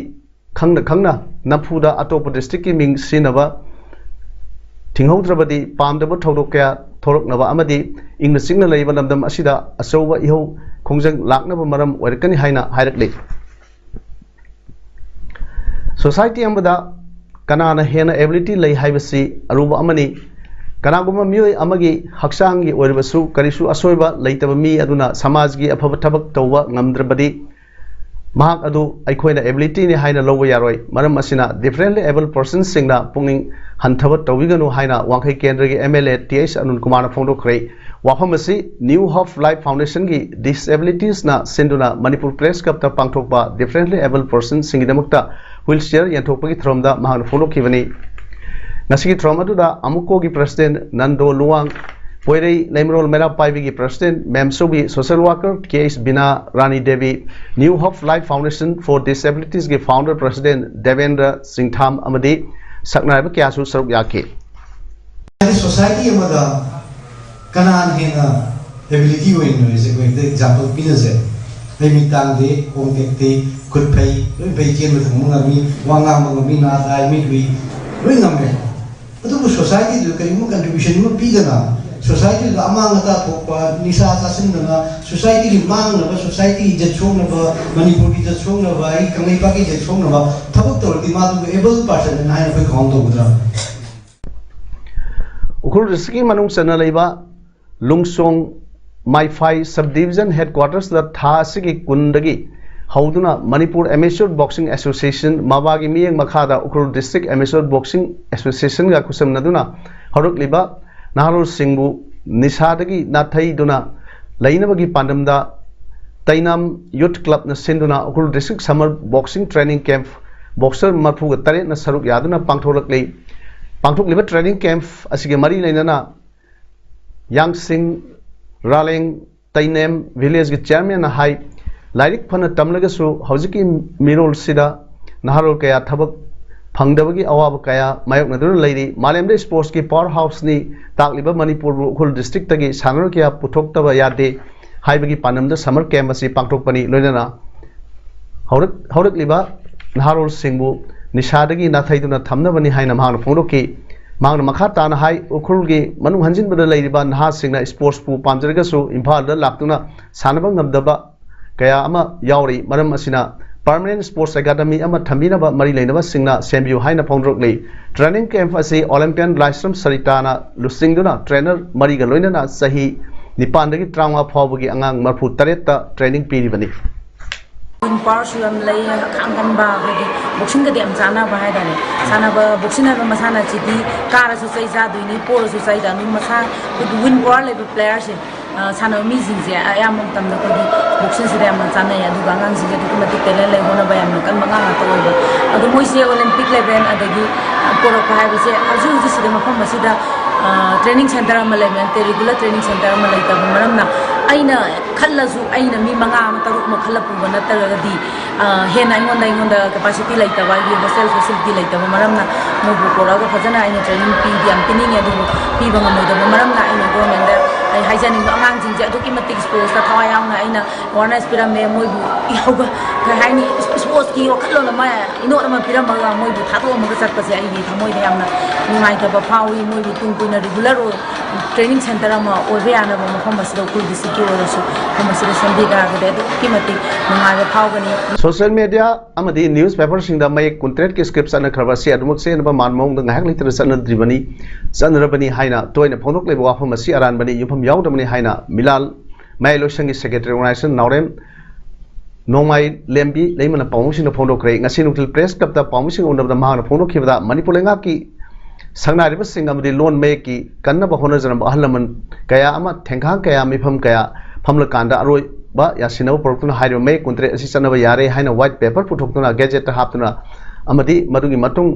ꯈꯪꯅ ꯈꯪꯅ ꯅꯝꯐꯨꯗ ꯑꯇꯣꯞꯄ districtꯀꯤ ꯃꯤꯡ ꯁꯤꯖꯤꯟꯅꯕ ꯊꯤꯡꯍꯧꯗ꯭ꯔꯕꯗꯤ ꯄꯥꯝꯗꯕ ꯊꯧꯗꯣꯛ ꯀꯌꯥ ꯊꯣꯛꯂꯛꯅꯕ ꯑꯃꯗꯤ ꯏꯪꯅ ꯆꯤꯛꯅ ꯂꯩꯕ ꯂꯝꯗꯝ ꯑꯁꯤꯗ ꯑꯆꯧꯕ ꯏꯍꯧ ꯈꯣꯡꯖꯪ ꯂꯥꯛꯅꯕ ꯃꯔꯝ ꯑꯣꯏꯔꯛꯀꯅꯤ ꯍꯥꯏꯅ ꯍꯥꯏꯔꯛꯂꯤ꯫ Society ꯑꯃꯗ ꯀꯅꯥꯅ ꯍꯦꯟꯅ ability ꯂꯩ ꯍꯥꯏꯕꯁꯤ ꯑꯔꯨꯕ ꯑꯃꯅꯤ꯫ ꯀꯅꯥꯒꯨꯝꯕ ꯃꯤꯑꯣꯏ ꯑꯃꯒꯤ ꯍꯛꯆꯥꯡꯒꯤ ꯑꯣꯏꯔꯕꯁꯨ ꯀꯔꯤꯁꯨ ꯑꯁꯣꯏꯕ ꯂꯩꯇꯕ ꯃꯤ ꯑꯗꯨꯅ ꯁꯃꯥꯖꯒꯤ ꯑꯐꯕ ꯊꯕꯛ ꯇꯧꯕ ꯉꯝꯗ꯭ꯔꯕꯗꯤ ꯃꯍꯥꯛ ꯑꯗꯨ ꯑꯩꯈꯣꯏꯅ abilityꯅꯤ ꯍꯥꯏꯅ ꯂꯧꯕ ꯌꯥꯔꯣꯏ꯫ ꯃꯔꯝ ꯑꯁꯤꯅ differently abled personsꯁꯤꯡꯅ ꯄꯨꯛꯅꯤꯡ ꯍꯟꯊꯕ ꯇꯧꯕꯤꯒꯅꯨ ꯍꯥꯏꯅ ꯋꯥꯡꯈꯩ ꯀꯦꯟꯗ꯭ꯔꯒꯤ M L A T H ꯑꯅꯨꯟ ꯀꯨꯃꯥꯔꯅ ꯐꯣꯡꯗꯣꯛꯈ꯭ꯔꯦ꯫ ꯋꯥꯐꯝ ꯑꯁꯤ New Hope Life Foundationꯒꯤ Disabilitiesꯅ ꯁꯤꯟꯗꯨꯅ Manipur Press Clubꯇ ꯄꯥꯡꯊꯣꯛꯄ differently abled personsꯁꯤꯡꯒꯤꯗꯃꯛꯇ wheelchair ꯌꯦꯟꯊꯣꯛꯄꯒꯤ ꯊꯧꯔꯝꯗ ꯃꯍꯥꯛꯅ ꯐꯣꯡꯗꯣꯛꯈꯤꯕꯅꯤ꯫ ꯉꯁꯤꯒꯤ ꯊꯧꯔꯝ ꯑꯗꯨꯗ ꯑꯃꯨꯀꯣꯒꯤ president ꯅꯟꯗꯣ ꯂꯨꯋꯥꯡ, ꯄꯣꯏꯔꯩ ꯂꯩꯃꯔꯣꯜ ꯃꯩꯔꯥ ꯄꯥꯏꯕꯤꯒꯤ president Memsoubi, social worker K H Bina Rani Devi, New Hope Life Foundation for Disabilities ꯒꯤ founder president ꯗꯦꯕꯦꯟꯗ꯭ꯔ ꯆꯤꯡꯊꯥꯝ ꯑꯃꯗꯤ ꯁꯛꯅꯥꯏꯕ ꯀꯌꯥꯁꯨ ꯁꯔꯨꯛ ꯌꯥꯈꯤ꯫ ꯍꯥꯏꯗꯤ society ꯑꯃꯗ ꯀꯅꯥꯅ ꯍꯦꯟꯅ ability ꯑꯣꯏꯔꯤꯅꯣ ꯍꯥꯏꯁꯦ ꯑꯩꯈꯣꯏ ꯍꯦꯛꯇ example ꯄꯤꯅꯁꯦ꯫ ꯑꯩ ꯃꯤꯠ ꯇꯥꯡꯗꯦ, ꯈꯣꯡ ꯇꯦꯛꯇꯦ, ꯈꯨꯠ ꯐꯩ, ꯂꯣꯏ ꯐꯩ, ꯆꯦꯟꯕ ꯊꯣꯡꯕ ꯉꯝꯃꯤ, ꯋꯥ ꯉꯥꯡꯕ ꯉꯝꯃꯤ, ꯅꯥ ꯇꯥꯏ, ꯃꯤꯠ ꯎꯏ, ꯂꯣꯏ ꯉꯝꯃꯦ꯫ ꯑꯗꯨꯕꯨ society ꯗꯨ ꯀꯔꯤꯒꯨꯝꯕ contribution ꯑꯃ ꯄꯤꯗꯅ, society ꯗꯨꯗ ꯑꯃꯥꯡ ꯑꯇꯥ ꯊꯣꯛꯄ, ꯅꯤꯁꯥ ꯆꯥꯁꯤꯟꯗꯅ society ꯒꯤ ꯃꯥꯡꯅꯕ, society ꯒꯤ ꯏꯖꯠ ꯁꯣꯛꯅꯕ, ꯃꯅꯤꯄꯨꯔꯒꯤ ꯏꯖꯠ ꯁꯣꯛꯅꯕ, ꯑꯩ ꯀꯪꯂꯩꯄꯥꯛꯀꯤ ꯏꯖꯠ ꯁꯣꯛꯅꯕ ꯊꯕꯛ ꯇꯧꯔꯗꯤ ꯃꯥꯗꯨꯕꯨ able person ꯅꯤ ꯍꯥꯏꯅ ꯑꯩꯈꯣꯏ count ꯇꯧꯒꯗ꯭ꯔꯥ? ꯎꯈ꯭ꯔꯨꯜ district ꯀꯤ ꯃꯅꯨꯡ ꯆꯟꯅ ꯂꯩꯕ ꯂꯨꯡꯁꯣꯡ ꯃꯥꯏꯐꯥꯏ sub division headquarters ꯇ ꯊꯥ ꯑꯁꯤꯒꯤ ꯀꯨꯟꯗꯒꯤ ꯍꯧꯗꯨꯅ Manipur Amateur Boxing Association, ꯃꯕꯥꯒꯤ ꯃꯤꯠꯌꯦꯡ ꯃꯈꯥꯗ Ukhrul District Amateur Boxing Association ꯒ ꯈꯨꯠꯁꯝꯅꯗꯨꯅ ꯍꯧꯔꯛꯂꯤꯕ ꯅꯍꯥꯔꯣꯜꯁꯤꯡꯕꯨ ꯅꯤꯁꯥꯗꯒꯤ ꯅꯥꯊꯩꯗꯨꯅ ꯂꯩꯅꯕꯒꯤ ꯄꯥꯟꯗꯝꯗ ꯇꯩꯅꯥꯝ Youth Club ꯅ ꯁꯤꯟꯗꯨꯅ Ukhrul District Summer Boxing Training Camp boxer ꯃꯔꯤꯐꯨꯒ ꯇꯔꯦꯠꯅ ꯁꯔꯨꯛ ꯌꯥꯗꯨꯅ ꯄꯥꯡꯊꯣꯛꯂꯛꯂꯤ꯫ ꯄꯥꯡꯊꯣꯛꯂꯤꯕ training camp ꯑꯁꯤꯒ ꯃꯔꯤ ꯂꯩꯅꯅ ꯌꯥꯡꯁꯤꯡ ꯔꯥꯂꯦꯡ ꯇꯩꯅꯦꯝ village ꯀꯤ chairman ꯅ ꯍꯥꯏ, ꯂꯥꯏꯔꯤꯛ ꯐꯅ ꯇꯝꯂꯒꯁꯨ ꯍꯧꯖꯤꯛꯀꯤ ꯃꯤꯔꯣꯜꯁꯤꯗ ꯅꯍꯥꯔꯣꯜ ꯀꯌꯥ ꯊꯕꯛ ꯐꯪꯗꯕꯒꯤ ꯑꯋꯥꯕ ꯀꯌꯥ ꯃꯥꯌꯣꯛꯅꯗꯨꯅ ꯂꯩꯔꯤ꯫ ꯃꯥꯂꯦꯝꯗ sports ꯀꯤ power house ꯅꯤ ꯇꯥꯛꯂꯤꯕ ꯃꯅꯤꯄꯨꯔꯕꯨ ꯎꯈ꯭ꯔꯨꯜ district ꯇꯒꯤ ꯁꯥꯟꯅꯔꯣꯏ ꯀꯌꯥ ꯄꯨꯊꯣꯛꯇꯕ ꯌꯥꯗꯦ ꯍꯥꯏꯕꯒꯤ ꯄꯥꯟꯗꯝꯗ summer camp ꯑꯁꯤ ꯄꯥꯡꯊꯣꯛꯄꯅꯤ꯫ ꯂꯣꯏꯅꯅ ꯍꯧꯔꯛ-, ꯍꯧꯔꯛꯂꯤꯕ ꯅꯍꯥꯔꯣꯜꯁꯤꯡꯕꯨ ꯅꯤꯁꯥꯗꯒꯤ ꯅꯥꯊꯩꯗꯨꯅ ꯊꯝꯅꯕꯅꯤ ꯍꯥꯏꯅ ꯃꯍꯥꯛꯅ ꯐꯣꯡꯗꯣꯛꯈꯤ꯫ ꯃꯍꯥꯛꯅ ꯃꯈꯥ ꯇꯥꯅ ꯍꯥꯏ, ꯎꯈ꯭ꯔꯨꯜꯒꯤ ꯃꯅꯨꯡ ꯍꯟꯖꯤꯟꯕꯗ ꯂꯩꯔꯤꯕ ꯅꯍꯥꯁꯤꯡꯅ sports ꯄꯨ ꯄꯥꯝꯖꯔꯒꯁꯨ ꯏꯝꯐꯥꯜꯗ ꯂꯥꯛꯇꯨꯅ ꯁꯥꯟꯅꯕ ꯉꯝꯗꯕ ꯀꯌꯥ ꯑꯃ ꯌꯥꯎꯔꯤ꯫ ꯃꯔꯝ ꯑꯁꯤꯅ permanent sports academy ꯑꯃ ꯊꯝꯕꯤꯅꯕ ꯃꯔꯤ ꯂꯩꯅꯕꯁꯤꯡꯅ ꯁꯦꯝꯕꯤꯌꯨ ꯍꯥꯏꯅ ꯐꯣꯡꯗꯣꯔꯛꯂꯤ꯫ Training camp ꯑꯁꯤ Olympian ꯂꯥꯏꯁ꯭ꯔꯝ ꯁꯔꯤꯇꯥꯅ ꯂꯨꯆꯤꯡꯗꯨꯅ trainer ꯃꯔꯤꯒ ꯂꯣꯏꯅꯅ ꯆꯍꯤ ꯅꯤꯄꯥꯟꯗꯒꯤ ꯇꯔꯥꯃꯉꯥ ꯐꯥꯎꯕꯒꯤ ꯑꯉꯥꯡ ꯃꯔꯤꯐꯨ ꯇꯔꯦꯠꯇ training ꯄꯤꯔꯤꯕꯅꯤ꯫ Win power ꯁꯨ ꯌꯥꯝ ꯂꯩ, ꯍꯛꯆꯥꯡ ꯀꯟꯕ, ꯍꯥꯏꯗꯤ boxing ꯒꯗꯤ ꯌꯥꯝ ꯆꯥꯟꯅꯕ ꯍꯥꯏꯇꯥꯔꯦ꯫ ꯁꯥꯟꯅꯕ, boxing ꯍꯥꯏꯕ ꯃꯁꯥꯟꯅꯁꯤꯗꯤ ꯀꯥꯔꯁꯨ ꯆꯩ ꯆꯥꯗꯣꯏꯅꯤ, ꯄꯣꯔꯁꯨ ꯆꯩ ꯆꯥꯗꯣꯏꯅꯤ꯫ ꯃꯁꯥ ꯑꯩꯈꯣꯏꯒꯤ win power ꯂꯩꯕ player ꯁꯦ, ꯑ, ꯁꯥꯟꯅꯕ ꯃꯤꯁꯤꯡꯁꯦ ꯑꯌꯥꯝꯕ ꯃꯇꯝꯗ ꯑꯩꯈꯣꯏꯒꯤ boxing ꯁꯤꯗ ꯌꯥꯝꯅ ꯆꯥꯟꯅꯩ꯫ ꯑꯗꯨꯒ ꯑꯉꯥꯡꯁꯤꯡꯁꯦ ꯑꯗꯨꯛꯀꯤ ꯃꯇꯤꯛ talent ꯂꯩ, ꯍꯣꯠꯅꯕ ꯌꯥꯝꯅ ꯀꯟꯕ ꯑꯉꯥꯡ ꯉꯥꯛꯇ ꯑꯣꯏꯕ꯫ ꯑꯗꯣ ꯃꯣꯏꯁꯦ Olympic level ꯑꯗꯒꯤ ꯄꯣꯔꯛꯄ ꯍꯥꯏꯕꯁꯦ ꯍꯧꯖꯤꯛ ꯍꯧꯖꯤꯛ ꯁꯤꯗ ꯃꯐꯝ ꯑꯁꯤꯗ ꯇ꯭ꯔꯦꯅꯤꯡ ꯁꯦꯟꯇꯔ ꯑꯃ ꯂꯩꯕ ꯅꯠꯇꯦ, ꯔꯤꯒꯨꯂꯔ ꯇ꯭ꯔꯦꯅꯤꯡ ꯁꯦꯟꯇꯔ ꯑꯃ ꯂꯩꯇꯕ ꯃꯔꯝꯅ ꯑꯩꯅ ꯈꯜꯂꯁꯨ ꯑꯩꯅ ꯃꯤ ꯃꯉꯥ ꯑꯃ ꯇꯔꯨꯛ ꯑꯃ ꯈꯜꯂ ꯄꯨꯕ ꯅꯠꯇ꯭ꯔꯒꯗꯤ ꯍꯦꯟꯅ ꯑꯩꯉꯣꯟꯗ ꯑꯩꯉꯣꯟꯗ ꯀꯦꯄꯥꯁꯤꯇꯤ ꯂꯩꯇꯕ, ꯑꯩꯒꯤ ꯍꯣꯁꯇꯦꯜ ꯐꯦꯁꯤꯂꯤꯇꯤ ꯂꯩꯇꯕ ꯃꯔꯝꯅ ꯃꯣꯏꯕꯨ ꯄꯨꯔꯛꯑꯒ ꯐꯖꯅ ꯑꯩꯅ ꯇ꯭ꯔꯦꯅꯤꯡ ꯄꯤꯗꯤ ꯌꯥꯝ ꯄꯤꯅꯤꯡꯉꯦ, ꯑꯗꯨꯕꯨ ꯄꯤꯕ ꯉꯝꯃꯣꯏꯗꯕ ꯃꯔꯝꯅ ꯑꯩꯅ ꯒꯣꯔꯃꯦꯟꯗ ꯑꯩ ꯍꯥꯏꯖꯅꯤꯡꯕ, ꯑꯉꯥꯡꯁꯤꯡꯁꯦ ꯑꯗꯨꯛꯀꯤ ꯃꯇꯤꯛ ꯁ꯭ꯄꯣꯔꯠꯁꯇ ꯊꯋꯥꯏ ꯌꯥꯎꯅ ꯑꯩꯅ ꯑꯦꯋꯥꯔꯅꯦꯁ ꯄꯤꯔꯝꯃꯦ꯫ ꯃꯣꯏꯕꯨ ꯌꯥꯎꯕ ꯀꯩ ꯍꯥꯏꯅꯤ, ꯁ꯭ꯄꯣꯔꯠꯁꯀꯤ ꯋꯥꯈꯜꯂꯣꯟ ꯑꯃ, ꯏꯅꯣꯠ ꯑꯃ ꯄꯤꯔꯝꯃꯒ ꯃꯣꯏꯕꯨ ꯊꯥꯗꯣꯛꯑꯝꯃꯒ ꯆꯠꯄꯁꯦ ꯑꯩꯒꯤ ꯊꯃꯣꯏꯗ ꯌꯥꯝꯅ ꯅꯨꯡꯉꯥꯏꯇꯕ ꯐꯥꯎꯏ꯫ ꯃꯣꯏꯕꯨ ꯇꯨꯡ ꯀꯣꯏꯅ ꯔꯤꯒꯨꯂꯔ ꯑꯣꯏ ꯇ꯭ꯔꯦꯅꯤꯡ ꯁꯦꯟꯇꯔ ꯑꯃ ꯑꯣꯏꯕ ꯌꯥꯅꯕ ꯃꯐꯝ ꯑꯁꯤꯗ ꯎꯈ꯭ꯔꯨꯜ ꯗꯤꯁꯇ꯭ꯔꯤꯛꯀꯤ ꯑꯣꯏꯔꯁꯨ ꯃꯐꯝ ꯑꯁꯤꯗ ꯁꯦꯝꯕꯤ ꯇꯥꯔꯒꯗꯤ ꯑꯗꯨꯛꯀꯤ ꯃꯇꯤꯛ ꯅꯨꯡꯉꯥꯏꯕ ꯐꯥꯎꯒꯅꯤ꯫ ꯁꯣꯁꯤꯌꯦꯜ ꯃꯦꯗꯤꯌꯥ ꯑꯃꯗꯤ ꯅ꯭ꯌꯨꯁ ꯄꯦꯄꯔꯁꯤꯡꯗ ꯃꯌꯦꯛ ꯀꯨꯟꯇꯔꯦꯠꯀꯤ ꯁ꯭ꯀ꯭ꯔꯤꯞ ꯆꯠꯅꯈ꯭ꯔꯕ ꯑꯁꯤ ꯑꯗꯨꯃꯛ ꯆꯦꯟꯅꯕ ꯃꯥꯟ ꯃꯑꯣꯡꯗ ꯉꯥꯏꯍꯥꯛ ꯂꯩꯇꯅ ꯆꯠꯅꯗ꯭ꯔꯤꯕꯅꯤ, ꯆꯠꯅꯔꯕꯅꯤ ꯍꯥꯏꯅ ꯇꯣꯏꯅ ꯐꯣꯡꯗꯣꯛꯂꯤꯕ ꯋꯥꯐꯝ ꯑꯁꯤ ꯑꯔꯥꯟꯕꯅꯤ, ꯌꯨꯝꯐꯝ ꯌꯥꯎꯗꯕꯅꯤ ꯍꯥꯏꯅ ꯃꯤꯂꯥꯜ ꯃꯌꯥꯏ ꯂꯣꯏꯁꯪꯒꯤ ꯁꯦꯀ꯭ꯔꯦꯇꯔꯤ ꯑꯣꯔꯒꯅꯥꯏꯖꯦꯁꯟ ꯅꯥꯎꯔꯦꯝ ꯅꯣꯡꯃꯥꯏ ꯂꯦꯝꯕꯤ ꯂꯩꯃꯅ ꯄꯥꯎꯃꯤꯁꯤꯡꯗ ꯐꯣꯡꯗꯣꯛꯈ꯭ꯔꯦ꯫ ꯉꯁꯤ ꯅꯨꯡꯊꯤꯜ ꯄ꯭ꯔꯦꯁ ꯀ꯭ꯂꯕꯇ ꯄꯥꯎꯃꯤꯁꯤꯡꯒ ꯎꯅꯕꯗ ꯃꯍꯥꯛꯅ ꯐꯣꯡꯗꯣꯛꯈꯤꯕꯗ, ꯃꯅꯤꯄꯨꯔ ꯂꯩꯉꯥꯛꯀꯤ ꯁꯛꯅꯥꯏꯔꯤꯕꯁꯤꯡ ꯑꯃꯗꯤ ꯂꯣꯟ ꯃꯌꯦꯛꯀꯤ ꯀꯟꯅꯕ ꯍꯣꯠꯅꯖꯔꯝꯕ ꯑꯍꯜ ꯂꯃꯟ ꯀꯌꯥ ꯑꯃ ꯊꯦꯡꯈꯥꯡ ꯀꯌꯥ ꯃꯤꯐꯝ ꯀꯌꯥ ꯐꯝꯂꯀꯥꯟꯗ ꯑꯔꯣꯏꯕ ꯌꯥꯁꯤꯟꯅꯕ ꯄꯨꯔꯛꯇꯨꯅ ꯍꯥꯏꯔꯤꯕ ꯃꯌꯦꯛ ꯀꯨꯟꯇꯔꯦꯠ ꯑꯁꯤ ꯆꯠꯅꯕ ꯌꯥꯔꯦ ꯍꯥꯏꯅ ꯋꯥꯏꯠ ꯄꯦꯄꯔ ꯄꯨꯊꯣꯛꯇꯨꯅ ꯒꯦꯖꯦꯠꯇ ꯍꯥꯞꯇꯨꯅ ꯑꯃꯗꯤ ꯃꯗꯨꯒꯤ ꯃꯇꯨꯡ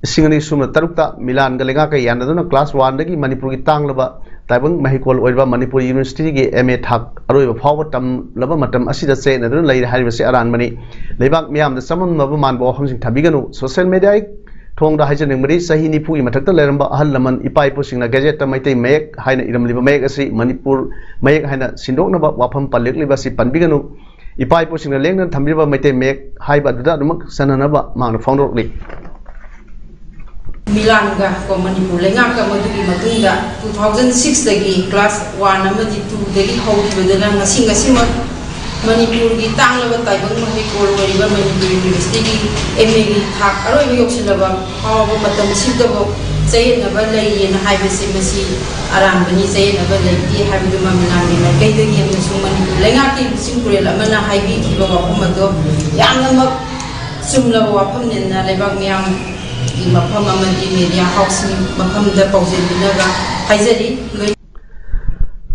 ꯂꯤꯁꯤꯡ ꯑꯅꯤ ꯁꯨꯞꯅ ꯇꯔꯨꯛꯇ ꯃꯤꯂꯥꯟꯒ ꯂꯩꯉꯥꯛꯀ ꯌꯥꯅꯗꯨꯅ ꯀ꯭ꯂꯥꯁ ꯋꯥꯟꯗꯒꯤ ꯃꯅꯤꯄꯨꯔꯒꯤ ꯇꯥꯡꯂꯕ ꯇꯥꯏꯕꯪ ꯃꯍꯩꯀꯣꯜ ꯑꯣꯏꯔꯤꯕ ꯃꯅꯤꯄꯨꯔ ꯌꯨꯅꯤꯚꯔꯁꯤꯇꯤꯒꯤ ꯑꯦꯝ ꯑꯦ ꯊꯥꯛ ꯑꯔꯣꯏꯕ ꯐꯥꯎꯕ ꯇꯝꯂꯕ ꯃꯇꯝ ꯑꯁꯤꯗ ꯆꯌꯦꯠꯅꯗꯨꯅ ꯂꯩꯔꯦ ꯍꯥꯏꯔꯤꯕꯁꯤ ꯑꯔꯥꯟꯕꯅꯤ꯫ ꯂꯩꯕꯥꯛ ꯃꯤꯌꯥꯝꯗ ꯆꯃꯝꯅꯕ ꯃꯥꯟꯕ ꯋꯥꯐꯝꯁꯤꯡ ꯊꯝꯕꯤꯒꯅꯨ꯫ ꯁꯣꯁꯤꯌꯦꯜ ꯃꯦꯗꯤꯌꯥꯒꯤ ꯊꯣꯡꯗ ꯍꯥꯏꯖꯅꯤꯡꯕꯗꯤ, ꯆꯍꯤ ꯅꯤꯐꯨꯒꯤ ꯃꯊꯛꯇ ꯂꯩꯔꯝꯕ ꯑꯍꯜ ꯂꯃꯟ ꯏꯄꯥ ꯏꯄꯨꯁꯤꯡꯅ ꯒꯦꯖꯦꯠꯇ ꯃꯩꯇꯩ ꯃꯌꯦꯛ ꯍꯥꯏꯅ ꯏꯔꯝꯂꯤꯕ ꯃꯌꯦꯛ ꯑꯁꯤ ꯃꯅꯤꯄꯨꯔ ꯃꯌꯦꯛ ꯍꯥꯏꯅ ꯁꯤꯟꯗꯣꯛꯅꯕ ꯋꯥꯐꯝ ꯄꯜꯂꯛꯂꯤꯕ ꯑꯁꯤ ꯄꯟꯕꯤꯒꯅꯨ꯫ ꯏꯄꯥ ꯏꯄꯨꯁꯤꯡꯅ ꯂꯦꯡꯗꯅ ꯊꯝꯕꯤꯔꯕ ꯃꯩꯇꯩ ꯃꯌꯦꯛ ꯍꯥꯏꯕ ꯑꯗꯨꯗ ꯑꯗꯨꯃꯛ ꯆꯟꯅꯅꯕ ꯃꯍꯥꯛꯅ ꯐꯣꯡꯗꯣꯔꯛꯂꯤ꯫ ꯃꯤꯂꯥꯟꯒ ꯀꯣ ꯃꯅꯤꯄꯨꯔ ꯂꯩꯉꯥꯛꯀ ꯃꯗꯨꯒꯤ ꯃꯇꯨꯡꯗ two thousand six ꯇꯒꯤ class one ꯑꯃꯗꯤ two ꯗꯒꯤ ꯍꯧꯈꯤꯕꯗꯨꯅ ꯉꯁꯤ ꯉꯁꯤꯃꯛ ꯃꯅꯤꯄꯨꯔꯒꯤ ꯇꯥꯡꯂꯕ ꯇꯥꯏꯕꯪ ꯃꯍꯩꯀꯣꯜ ꯑꯣꯏꯔꯤꯕ ꯃꯅꯤꯄꯨꯔ ꯌꯨꯅꯤꯚꯔꯁꯤꯇꯤꯒꯤ ꯑꯦꯝ ꯑꯦꯒꯤ ꯊꯥꯛ ꯑꯔꯣꯏꯕ ꯌꯧꯁꯤꯜꯂꯕ ꯐꯥꯎꯕ ꯃꯇꯝꯁꯤꯗꯕꯨ ꯆꯌꯦꯠꯅꯕ ꯂꯩꯌꯦꯅ ꯍꯥꯏꯕꯁꯤ ꯃꯁꯤ ꯑꯔꯥꯟꯕꯅꯤ, ꯆꯌꯦꯠꯅꯕ ꯂꯩꯇꯦ ꯍꯥꯏꯕꯗꯨꯃ ꯃꯤꯂꯥꯟꯒꯤ ꯃꯥꯏꯀꯩꯗꯒꯤ ꯑꯃꯁꯨꯡ ꯃꯅꯤꯄꯨꯔ ꯂꯩꯉꯥꯛꯀꯤ ꯂꯨꯆꯤꯡ ꯄꯨꯔꯦꯜ ꯑꯃꯅ ꯍꯥꯏꯕꯤꯈꯤꯕ ꯋꯥꯐꯝ ꯑꯗꯨ ꯌꯥꯝꯅꯃꯛ ꯆꯨꯝꯂꯕ ꯋꯥꯐꯝꯅꯦꯅ ꯂꯩꯕꯥꯛ ꯃꯤꯌꯥꯝꯒꯤ ꯃꯐꯝ ꯑꯃꯗꯤ ꯃꯦꯗꯤꯌꯥ ꯍꯥꯎꯁꯀꯤ ꯃꯐꯝꯗ ꯄꯥꯎꯖꯦꯜ ꯄꯤꯅꯕ ꯍꯥꯏꯖꯔꯤ꯫ ꯂꯣꯏ-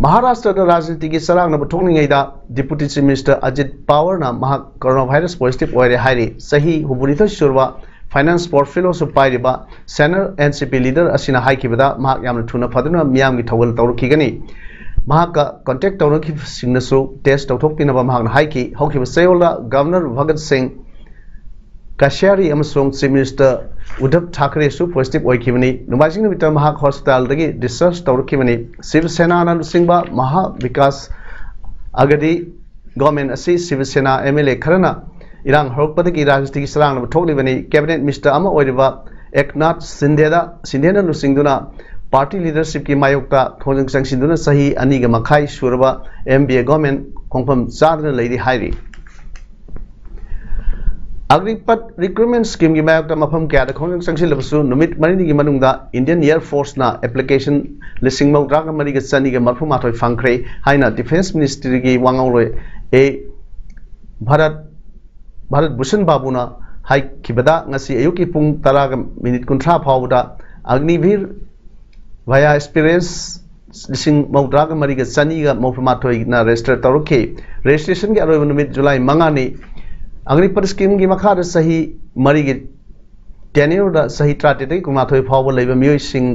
ꯃꯍꯥꯔꯥꯁꯇ꯭ꯔꯗ ꯔꯥꯖꯅꯤꯇꯤꯒꯤ ꯆꯔꯥꯡꯅꯕ ꯊꯣꯛꯂꯤꯉꯩꯗ ꯗꯤꯄꯨꯇꯤ ꯆꯤꯐ ꯃꯤꯅꯤꯁꯇꯔ ꯑꯖꯤꯠ ꯄꯋꯥꯔꯅ ꯃꯍꯥꯛ ꯀꯣꯔꯣꯅꯥ ꯚꯥꯏꯔꯁ ꯄꯣꯖꯤꯇꯤꯚ ꯑꯣꯏꯔꯦ ꯍꯥꯏꯔꯤ꯫ ꯆꯍꯤ ꯍꯨꯝꯐꯨꯅꯤꯊꯣꯏ ꯁꯨꯔꯕ ꯐꯥꯏꯅꯥꯟꯁ ꯄꯣꯔꯠꯐꯣꯂꯤꯑꯣꯁꯨ ꯄꯥꯏꯔꯤꯕ ꯁꯦꯅꯤꯌꯔ ꯑꯦꯟ ꯁꯤ ꯄꯤ ꯂꯤꯗꯔ ꯑꯁꯤꯅ ꯍꯥꯏꯈꯤꯕꯗ, ꯃꯍꯥꯛ ꯌꯥꯝꯅ ꯊꯨꯅ ꯐꯗꯨꯅ ꯃꯤꯌꯥꯝꯒꯤ ꯊꯧꯒꯜ ꯇꯧꯔꯛꯈꯤꯒꯅꯤ꯫ ꯃꯍꯥꯛꯀ ꯀꯟꯇꯦꯛ ꯇꯧꯅꯈꯤꯕꯁꯤꯡꯅꯁꯨ ꯇꯦꯁ ꯇꯧꯊꯣꯛꯄꯤꯅꯕ ꯃꯍꯥꯛꯅ ꯍꯥꯏꯈꯤ꯫ ꯍꯧꯈꯤꯕ ꯆꯌꯣꯜꯗ ꯒꯚꯔꯅꯔ ꯚꯒꯠ ꯁꯤꯡ ꯀꯁꯤꯌꯥꯔꯤ ꯑꯃꯁꯨꯡ ꯆꯤꯐ ꯃꯤꯅꯤꯁꯇꯔ ꯎꯗꯙꯕ ꯊꯥꯀꯔꯦꯁꯨ ꯄꯣꯖꯤꯇꯤꯚ ꯑꯣꯏꯈꯤꯕꯅꯤ꯫ ꯅꯣꯡꯃꯥꯏꯖꯤꯡ ꯅꯨꯃꯤꯠꯇ ꯃꯍꯥꯛ ꯍꯣꯁꯄꯤꯇꯥꯜꯗꯒꯤ ꯗꯤꯁꯆꯥꯔꯖ ꯇꯧꯔꯛꯈꯤꯕꯅꯤ꯫ ꯁꯤꯕ ꯁꯦꯅꯥꯅ ꯂꯨꯆꯤꯡꯕ ꯃꯍꯥ ꯕꯤꯀꯥꯁ ꯑꯒꯗꯤ ꯒꯣꯔꯃꯦꯟ ꯑꯁꯤ ꯁꯤꯕ ꯁꯦꯅꯥ ꯑꯦꯝ ꯑꯦꯜ ꯑꯦ ꯈꯔꯅ ꯏꯔꯥꯡ ꯍꯧꯔꯛꯄꯗꯒꯤ ꯔꯥꯖꯅꯤꯇꯤꯒꯤ ꯆꯔꯥꯡꯅꯕ ꯊꯣꯛꯂꯤꯕꯅꯤ꯫ ꯀꯦꯕꯤꯅꯦꯠ ꯃꯤꯅꯤꯁꯇꯔ ꯑꯃ ꯑꯣꯏꯔꯤꯕ ꯑꯦꯛꯅꯥꯊ ꯁꯤꯟꯗꯦꯗ, ꯁꯤꯟꯗꯦꯅ ꯂꯨꯆꯤꯡꯗꯨꯅ ꯄꯥꯔꯇꯤ ꯂꯤꯗꯔꯁꯤꯞꯀꯤ ꯃꯥꯌꯣꯛꯇ ꯈꯣꯡꯖꯪ ꯆꯪꯁꯤꯟꯗꯨꯅ ꯆꯍꯤ ꯑꯅꯤꯒ ꯃꯈꯥꯏ ꯁꯨꯔꯕ ꯑꯦꯝ ꯕꯤ ꯑꯦ ꯒꯣꯔꯃꯦꯟ ꯈꯣꯡꯐꯝ ꯆꯥꯗꯅ ꯂꯩꯔꯤ ꯍꯥꯏꯔꯤ꯫ ꯑꯒ꯭ꯅꯤꯄꯠ ꯔꯤꯀ꯭ꯔꯨꯠꯃꯦꯟ ꯁ꯭ꯀꯤꯝꯒꯤ ꯃꯥꯌꯣꯛꯇ ꯃꯐꯝ ꯀꯌꯥꯗ ꯈꯣꯡꯖꯪ ꯆꯪꯁꯤꯜꯂꯕꯁꯨ, ꯅꯨꯃꯤꯠ ꯃꯔꯤꯅꯤꯒꯤ ꯃꯅꯨꯡꯗ ꯏꯟꯗꯤꯌꯟ ꯑꯦꯌꯔ ꯐꯣꯔꯁꯅ ꯑꯦꯄ꯭ꯂꯤꯀꯦꯁꯟ ꯂꯤꯁꯤꯡ ꯃꯧꯗ꯭ꯔꯥꯒ ꯃꯔꯤꯒ ꯆꯅꯤꯒ ꯃꯔꯐꯨ ꯃꯥꯊꯣꯏ ꯐꯪꯈ꯭ꯔꯦ ꯍꯥꯏꯅ ꯗꯤꯐꯦꯟꯁ ꯃꯤꯅꯤꯁꯇ꯭ꯔꯤꯒꯤ ꯋꯥꯉꯥꯡꯂꯣꯏ ꯑꯦ ꯚꯥꯔꯠ, ꯚꯥꯔꯠ ꯚꯨꯁꯟ ꯕꯥꯕꯨꯅ ꯍꯥꯏꯈꯤꯕꯗ, ꯉꯁꯤ ꯑꯌꯨꯛꯀꯤ ꯄꯨꯡ ꯇꯔꯥꯒ ꯃꯤꯅꯤꯠ ꯀꯨꯟꯊ꯭ꯔꯥ ꯐꯥꯎꯕꯗ ꯑꯒꯅꯤꯚꯤꯔ ꯚꯌꯥ ꯑꯦꯛꯁꯄꯤꯔꯤꯌꯦꯟꯁ ꯂꯤꯁꯤꯡ ꯃꯧꯗ꯭ꯔꯥꯒ ꯃꯔꯤꯒ ꯆꯅꯤꯒ ꯃꯧꯗ꯭ꯔꯥ ꯃꯥꯊꯣꯏꯅ ꯔꯦꯖꯤꯁꯇꯔ ꯇꯧꯔꯛꯈꯤ꯫ ꯔꯦꯖꯤꯁꯇ꯭ꯔꯦꯁꯟꯒꯤ ꯑꯔꯣꯏꯕ ꯅꯨꯃꯤꯠ ꯖꯨꯂꯥꯏ ꯃꯉꯥꯅꯤ꯫ ꯑꯒꯅꯤꯄꯠ ꯁ꯭ꯀꯤꯝꯒꯤ ꯃꯈꯥꯗ ꯆꯍꯤ ꯃꯔꯤꯒꯤ ꯇꯦꯅ꯭ꯌꯨꯔꯗ ꯆꯍꯤ ꯇꯔꯥꯇꯔꯦꯠꯇꯒꯤ ꯀꯨꯟꯃꯥꯊꯣꯏ ꯐꯥꯎꯕ ꯂꯩꯕ ꯃꯤꯑꯣꯏꯁꯤꯡ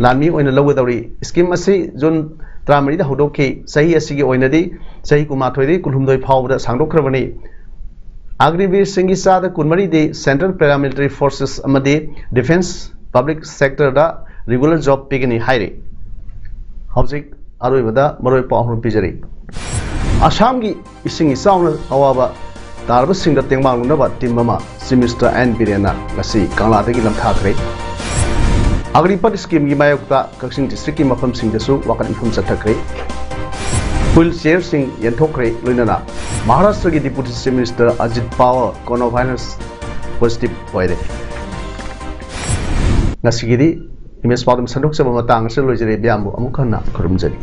ꯂꯥꯟꯃꯤ ꯑꯣꯏꯅ ꯂꯧꯒꯗꯧꯔꯤ꯫ ꯁ꯭ꯀꯤꯝ ꯑꯁꯤ ꯖꯨꯟ ꯇꯔꯥꯃꯔꯤꯗ ꯍꯧꯗꯣꯛꯈꯤ꯫ ꯆꯍꯤ ꯑꯁꯤꯒꯤ ꯑꯣꯏꯅꯗꯤ ꯆꯍꯤ ꯀꯨꯟꯃꯥꯊꯣꯏꯗꯒꯤ ꯀꯨꯟꯍꯨꯝꯗꯣꯏ ꯐꯥꯎꯕꯗ ꯁꯥꯡꯗꯣꯛꯈ꯭ꯔꯕꯅꯤ꯫ ꯑꯒꯅꯤꯚꯤꯔꯁꯤꯡꯒꯤ ꯆꯥꯗ ꯀꯨꯟꯃꯔꯤꯗꯤ ꯁꯦꯟꯇ꯭ꯔꯦꯜ ꯄꯦꯔꯥꯃꯤꯂꯤꯇꯔꯤ ꯐꯣꯔꯁꯦꯁ ꯑꯃꯗꯤ ꯗꯤꯐꯦꯟꯁ ꯄꯕ꯭ꯂꯤꯛ ꯁꯦꯛꯇꯔꯗ ꯔꯤꯒꯨꯂꯔ ꯖꯣꯕ ꯄꯤꯒꯅꯤ ꯍꯥꯏꯔꯤ꯫ ꯍꯧꯖꯤꯛ ꯑꯔꯣꯏꯕꯗ ꯃꯔꯨꯑꯣꯏꯕ ꯄꯥꯎ ꯑꯍꯨꯝ ꯄꯤꯖꯔꯤ꯫ ꯑꯁꯥꯝꯒꯤ ꯏꯁꯤꯡ ꯏꯆꯥꯎꯅ ꯑꯋꯥꯕ ꯇꯥꯔꯕꯁꯤꯡꯗ ꯇꯦꯡꯕꯥꯡꯂꯨꯅꯕ ꯇꯤꯝ ꯑꯃ ꯆꯤꯐ ꯃꯤꯅꯤꯁꯇꯔ ꯑꯦꯟ ꯕꯤꯔꯦꯟꯅ ꯉꯁꯤ ꯀꯪꯂꯥꯗꯒꯤ ꯂꯝꯊꯥꯈ꯭ꯔꯦ꯫ ꯑꯒꯅꯤꯄꯠ ꯁ꯭ꯀꯤꯝꯒꯤ ꯃꯥꯌꯣꯛꯇ ꯀꯛꯆꯤꯡ ꯗꯤꯁꯇ꯭ꯔꯤꯛꯀꯤ ꯃꯐꯝꯁꯤꯡꯗꯁꯨ ꯋꯥꯀꯠ ꯃꯤꯐꯝ ꯆꯠꯊꯈ꯭ꯔꯦ꯫ ꯍꯨꯏꯜ ꯆꯤꯌꯔꯁꯤꯡ ꯌꯦꯟꯊꯣꯛꯈ꯭ꯔꯦ꯫ ꯂꯣꯏꯅꯅ ꯃꯍꯥꯔꯥꯁꯇ꯭ꯔꯒꯤ deputy chief minister Ajit power corona virus positive ꯑꯣꯏꯔꯦ꯫ ꯉꯁꯤꯒꯤꯗꯤ ꯏꯃꯦꯖ ꯄꯥꯎꯗꯝ ꯁꯟꯗꯣꯛꯆꯕ ꯃꯇꯥꯡ ꯑꯁꯤꯗ ꯂꯣꯏꯖꯔꯦ꯫ ꯃꯌꯥꯝꯕꯨ ꯑꯃꯨꯛ ꯍꯟꯅ ꯈꯨꯔꯨꯝꯖꯔꯤ꯫